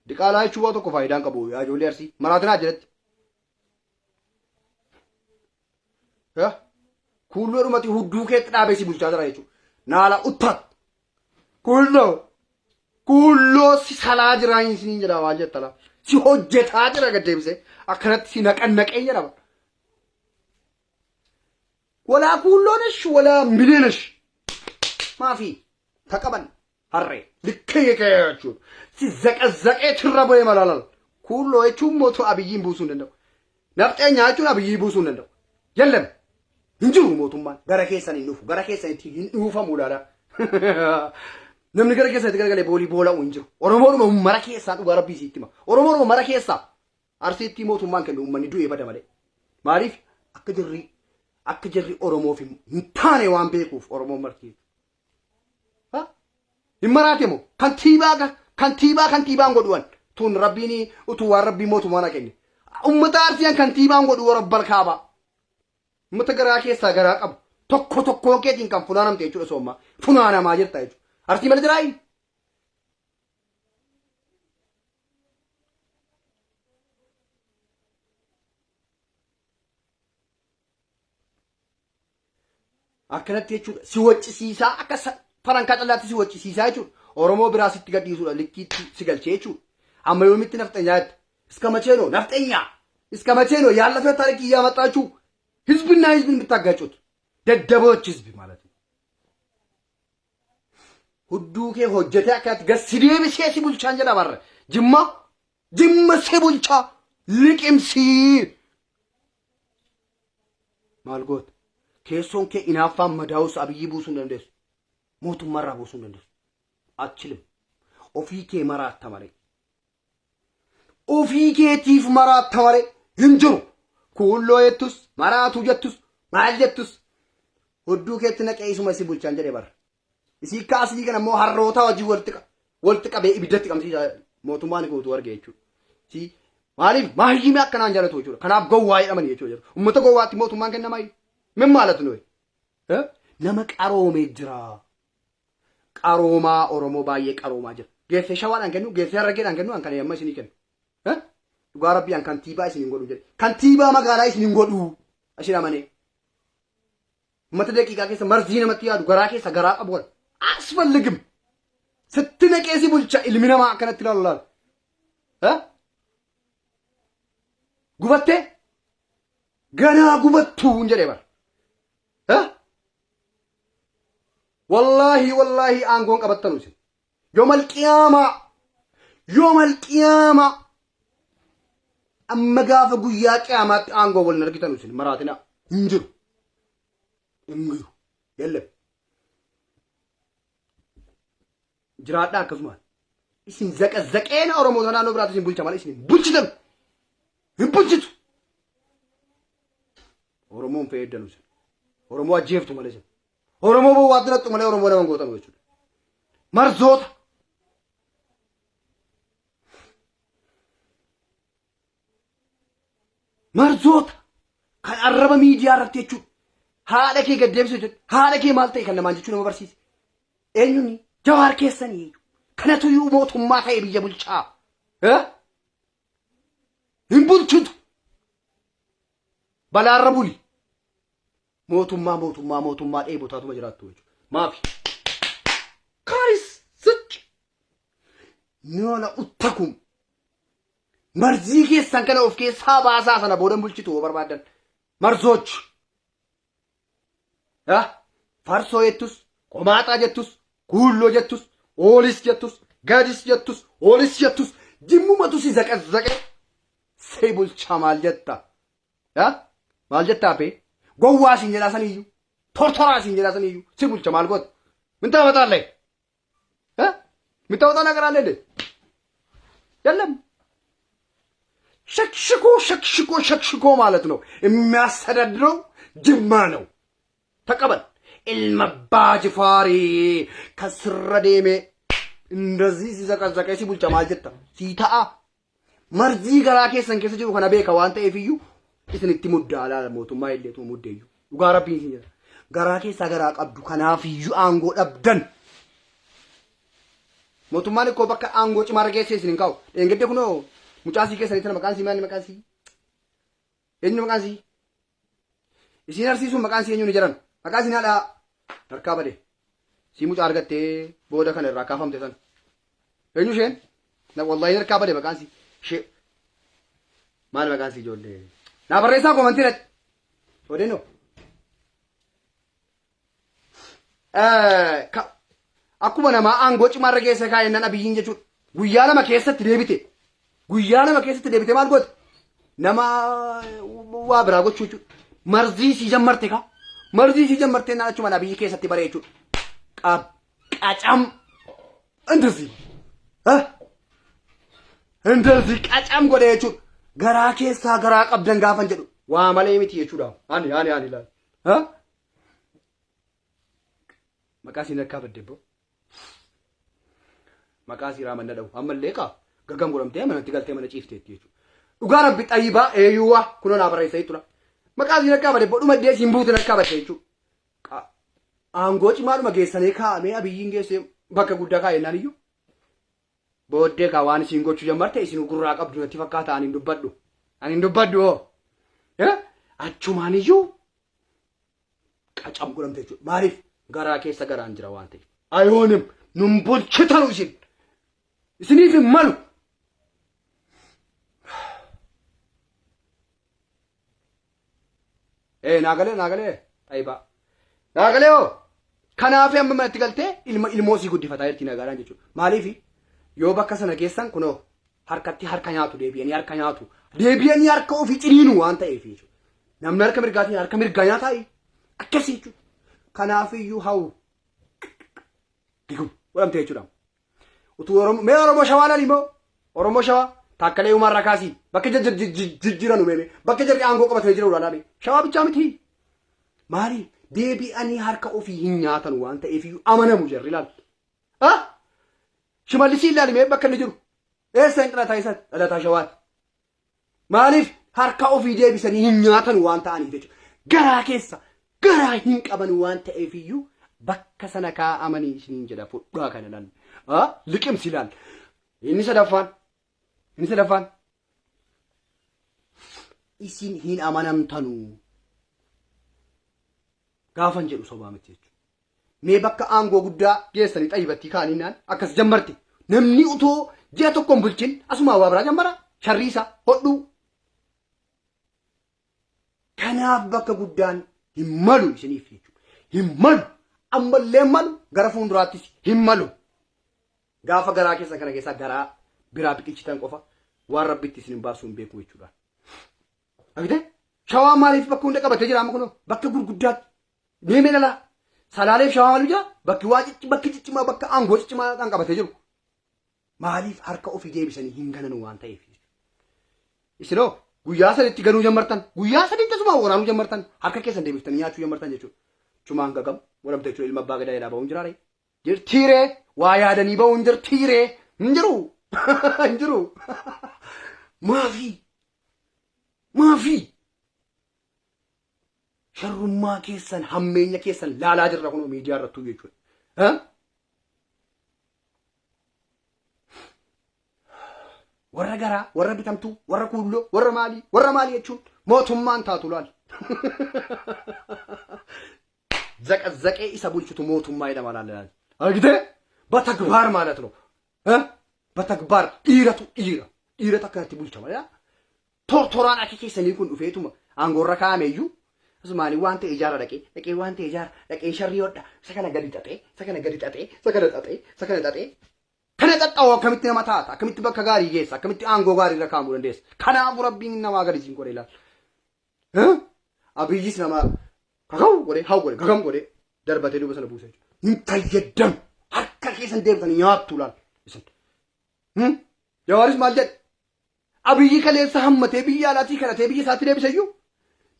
Diqaalaa jechuun waa tokko faayidaan qabu yaa ijoollee arsii maraatinaa jalatti. Kuulloo dhumati hudduu keetti dhaabee si bulchaa jira jechuudha. Naala uttat. Kuulloo. Kuulloo si salaa jira isiniin jedha waan jettala. Si hojjetaa jira gad deebisee. Akkanatti si naqannaqee jedhama. Walaa kuulloonesh walaa mileenesh. Maafi taqaban harree likkee kee jechuudha. Si zaqazzaqee tirra bu'ee malaalal. Kuulloo jechuun mootuu abiyyiin buusuu hin danda'u. Nafxeenyaa jechuun abiyyii buusuu hin danda'u. Yallam hin jiru mootummaan gara keessan hin dhufu gara keessanitti hin dhuufamu laala. Namni gara keessanitti garagalee boolii boola'u hin jiru. Oromoodhuma mara keessaa dhugaa rabbii sitti hima. Oromoodhuma mara keessaa Arsiitti mootummaan kennu uummanni du'ee bada malee. Maaliif akka jarri akka jarri Oromoof hin taane waan beekuuf Oromoon marti. Ha? Hin maraate moo? Kantiibaa kantiibaa kantiibaan godhuwan tun rabbiin utuu waan rabbii mootummaa na kenne. Uummata Arsiyaan kantiibaan godhu warra balkaabaa. Uummata garaa keessaa garaa qabu. Tokko tokkoo keetiin kan funaanamte jechuudha soommaa. Funaanamaa jirta jechuudha. Arsii malee jiraayi? Akkanatti jechuudha. Si waccisiisaa akka farankaa callaatti si waccisiisaa jechuudha. Oromoo biraa sitti gadhiisuudha likkiitti si galchee jechuudha. Amma yoomitti nafxanyaa jetta? እስከ መቼ ነው ነፍጠኛ? እስከ መቼ ነው ያለፈ ታሪክ እያመጣችሁ ህዝብና ህዝብን የምታጋጩት? ደደቦች ህዝብ ማለት ነው። Hudduu kee hojjetee akkanatti gad si deebisee si bulchaan jedha barre. Jimma jimma si bulchaa liqimsii. Maal goota? Keessoon kee inaaffaan madaa'us Abiyyi buusuu hin dandeessu. Mootummaarraa buusuu hin dandeessu. Achilim. Ofii kee maraatta malee. Ofii keetiif maraatta malee hin jiru. Kuulloo jettus, maraatuu jettus, maal jettus. Hudduu keetti naqee isuma si bulchaan jedhe bara. Isii kaasii kana immoo harroota wajjin walitti qabee ibiddatti qabsiisa mootummaan guutuu arge jechuudha. Si maaliif maayyimii akkanaan jaalatu jechuudha. Kanaaf gowwaa jedhamanii jechuudha. Uummata gowwaatti mootummaan kennamaa min maalatu nuyi? Nama qaroomee jira. Qaroomaa Oromoo baay'ee qaroomaa jira. Geessee shawaadhaan kennu, geessee harargeedhaan kennu, an kan amma isinii kennu. Dhugaa rabbii an kantiibaa isin hin godhu jedhe. Kantiibaa magaalaa isin hin godhu. Isin amanee. Uummata daqiiqaa keessa marzii namatti yaadu garaa keessa garaa qabu kana. Asfalligim. Sitti naqee si bulcha ilmi namaa akkanatti ilaalu laala. Gubattee? Ganaa gubattuu hin jedhee bara. Wallaahi wallaahi aangoon qabattanu isin. Yoomal qiyaamaa. Yoomal qiyaamaa. Amma gaafa guyyaa qiyaamaatti aangoo wal hin argitanu isin maraatinaa. Hin jiru. Hin jiru. Yellem. Jiraadhaa akkasumaan. Isin zaqazaqeena Oromoota naannoo biraatti isin bulcha malee isin hin bulchitan. Hin bulchitu. Oromoon fayyadanu isin. Oromoo ajjeeftu malee isin. Oromoo bowwaatti naqxu malee Oromoo nama hin gootanu jechuudha. Marzoota. Marzoota kan arraba miidiyaa irratti jechuudha. Haadha kee gad deebisuu jechuudha. Haadha kee maal ta'e kan namaan jechuu nama barsiise. Eenyuun Jawaar keessanii kanatuyyuu mootummaa ta'e biyya bulchaa. Hin bulchitu. Balaarra buli. Mootummaa mootummaa mootummaa dheebotaatuma jiraattu jechuudha. Maafi. Kaaris sichi. Nyola uttakum. Marzii keessan kana of keessaa baasaa sana boodan bulchitu yoo barbaaddan. Marzooch. Farsoo jettus, qomaaxaa jettus, kuulloo jettus, oolis jettus, gadis jettus, oolis jettus, jimmumatu si zaqazzaqe. Si bulcha maal jetta? Maal jettaa bee? Gowwaa siin jedhaa saniyyuu, tortoraa siin jedhaa saniyyuu, si bulcha maal goota? Min taphataallee? የሚታወጣ ነገር አለ እንዴ? የለም። ሸክሽኮ ሸክሽኮ ሸክሽኮ ማለት ነው። የሚያስተዳድረው ጅማ ነው። ተቀበል። Ilma Abbaa Jifaarii kasirra deemee እንደዚህ ሲዘቀዘቀ si bulcha maal jetta? Sii ta'a. Marzii garaa keessan keessa jiru kana beeka waan ta'eef iyyuu isinitti muddaa laala mootummaa illeetu muddeeyyu. Dhugaa rabbiin isin jedha. Garaa keessaa garaa qabdu kanaaf iyyuu aangoo dhabdan. Mootummaan ikkoo bakka aangoo cimaa irra geessee isin hin kaa'u. Dheengadde kunoo mucaa sii keessanii tana maqaan sii maali maqaan sii? Eenyu maqaan sii? Isiin arsiisuun maqaan sii eenyu ni jedhan. Maqaa isin haadha harkaa bade. Sii mucaa argattee booda kana irraa kaafamte san. Eenyu isheen? Na wallahi harkaa bade maqaan sii. Ishee maal maqaan sii ijoollee? Naa barreessaa koomantii irratti. Odeenoo. Akkuma namaa aangoo cimaa irra geesse kaa'ennan Abiyyiin jechuudha. Guyyaa lama keessatti deebite. Guyyaa lama keessatti deebite maal goote? Nama waa biraa gochuu jechuudha. Marzii sii jammarte kaa. Marzii sii jammartee naan achumaan Abiyyi keessatti bare jechuudha. Qab qacam እንደዚህ እንደዚህ qacam godhe jechuudha. Garaa keessaa garaa qabdan gaafan jedhu waa malee miti jechuudha. Ani ani ani laal. Maqaa siin harkaa badde bro. Maqaa sii raaman dhadhabu. Ammallee kaa gaggam godhamtee manatti galtee mana ciifteetti jechuudha. Dhugaa rabbi xayyibaa eeyyuwaa kunoo naa barreessa jechuudha. Maqaa isiin akka bade bodhuma iddee isiin buute akka bade jechuudha. Aangoo cimaadhuma geessanii kaa'amee abiyyiin geessee bakka guddaa kaa'ennaan iyyuu. Booddee kaa waan isiin gochuu jammarte isin gurraa qabdu natti fakkaata ani hin dubbadhu. Ani hin dubbadhu hoo. Achumaan iyyuu qacam godhamte jechuudha. Maaliif garaa keessa garaan jira waan ta'eef. Ayoonim nun bulchitanu isin. Isiniif hin malu. Ee naa galee naa galee xayibaa. Naa galee hoo. Kanaaf amma manatti galtee ilma ilmoo sii guddifataa jirti nagaadhaan jechuudha. Maaliif yoo bakka sana geessan kunoo harkatti harka nyaatu deebi'anii harka nyaatu deebi'anii harka ofii ciniinu waan ta'eef jechuudha. Namni harka mirgaatiin harka mirgaa nyaataa akkasii jechuudha. Kanaafiyyuu hawu gigum godhamte jechuudha. Utuu Oromoo mee Oromoo shawaa lali moo Oromoo shawaa taakkalee uumaarraa kaasii bakka jijjiiranu mee bakka jarri aangoo qabatanii jiran ulaalaa mee shawaa bichaa miti. Maali deebi'anii harka ofii hin nyaatan waan ta'eef iyyuu amanamu jarri laal. Ah Shimallisii ilaali mee bakka inni jiru eessa hin dhalataa isa dhalataa shawaati. Maaliif harka ofii deebisanii hin nyaatan waan ta'aniif jechuudha. Garaa keessa garaa hin qaban waan ta'eef iyyuu bakka sana kaa'amanii isiniin jedha fudhaa kana laal. Liqimsi laal. Inni sadaffaan inni sadaffaan isin hin amanamtanuu gaafan jedhu sobaa miti jechuudha. Mee bakka aangoo guddaa geessanii xayyibattii kaaniinaan akkas jammarte. Namni utoo ji'a tokko hin bulchin asumaa waa biraa jammara. Sharrii isaa hodhuu. Kanaaf bakka guddaan hin malu isiniif jechuudha. Hin malu. Ammallee hin malu. Gara fuulduraattis hin malu. Gaafa garaa keessan kana keessaa garaa biraa biqilchitan qofa waan rabbitti isin hin baasuu hin beeku jechuudha. Argitee? Shawaan maaliif bakka hunda qabatee jira amma kunoo? Bakka gurguddaatti. Deemee lalaa. Salaaleef shawaa maaliif jira? Bakki waa cicci bakki ciccimaa bakka aangoo ciccimaa kan qabatee jiru. Maaliif harka ofii deebisanii hin ganan waan ta'eef. Isinoo guyyaa sadiitti ganuu jammartan guyyaa sadiitti asuma waraanuu jammartan harka keessan deebiftanii nyaachuu jammartan jechuudha. Chumaan gagam walamta jechuudha ilma abbaa gadaa jedhaa ba'uun jiraaree. Jirtiiree waa yaadanii ba'uun jirtiiree hin jiru hin jiru. Maafii maafii Sharrummaa keessan hammeenya keessan laalaa jirra kunoo miidiyaa irrattuu jechuudha. Ha? Warra garaa, warra bitamtuu, warra kuulloo, warra maalii, warra maalii jechuun mootummaan taatu laal. Zaqazzaqee isa bulchutu mootummaa jedhama laal laal. Argitee? Batagbaar ማለት ነው። እ? Batagbaar dhiiratu dhiira. Dhiiratu akkanatti bulcha malee. Tortoraan akka keessanii kun dhufeetuma aangoorra kaa'ame iyyuu asumaanii waan ta'e ijaara dhaqee dhaqee waan ta'e ijaara dhaqee sharrii hodha isa kana gadi xaxee isa kana gadi xaxee isa kana xaxee isa kana xaxee kana xaxxa'u akkamitti nama taata akkamitti bakka gaarii geessa akkamitti aangoo gaarii irra kaa'amuu dandeessa kanaafuu rabbiin namaa gadi siin godhe ilaal. Abiyyis nama kakaw godhee haw godhe gagam godhee darbatee duuba sana buuse jechuudha. Hin fayyadamu harka keessan deemtanii nyaattu laal isin. Jawaaris maal jedhe? Abiyyi kaleessa hammatee biyya alaatii kadhatee biyya isaatti deebise iyyuu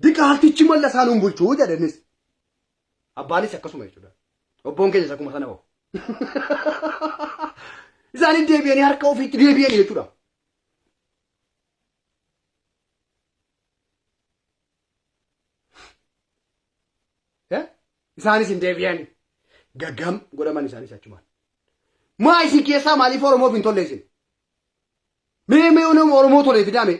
diqaaltichi mallasaa nuun bulchuu jedhe innis. Abbaanis akkasuma jechuudha. Obboon keenyas akkuma sana hoo. Isaanis deebi'anii harka ofiitti deebi'anii jechuudha. Isaanis hin deebi'an. Gagam godhaman isaanis achumaan. Maa isin keessaa maaliif Oromoof hin tolle isin? Mee mee nama Oromoo tolee fidaa mee.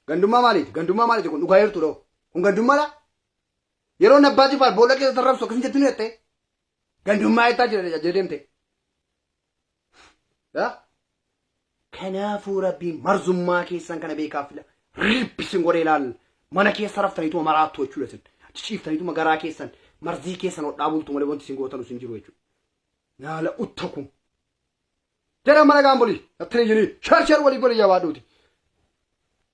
Gandummaa maaliiti? Gandummaa maaliiti kun dhugaa jirtu dhoo? Kun gandummaadha? Yeroo abbaa jifaar boolla keessa tarrabsu akkasuma jettu ni jettee? Gandummaa jettaa jira jedhee deemte. Kanaafuu rabbiin marzummaa keessan kana beekaa fila ribbisin godhee ilaal mana keessa raftaniituma maraattu jechuudha isin ciciiftaniituma garaa keessan marzii keessan hodhaa bultu malee wanti isin gootanu isin jiru jechuudha. Nyaala uttakum. Jedhan mana gaamboli. Attini jini shar shar walii godhi jabaadhuuti.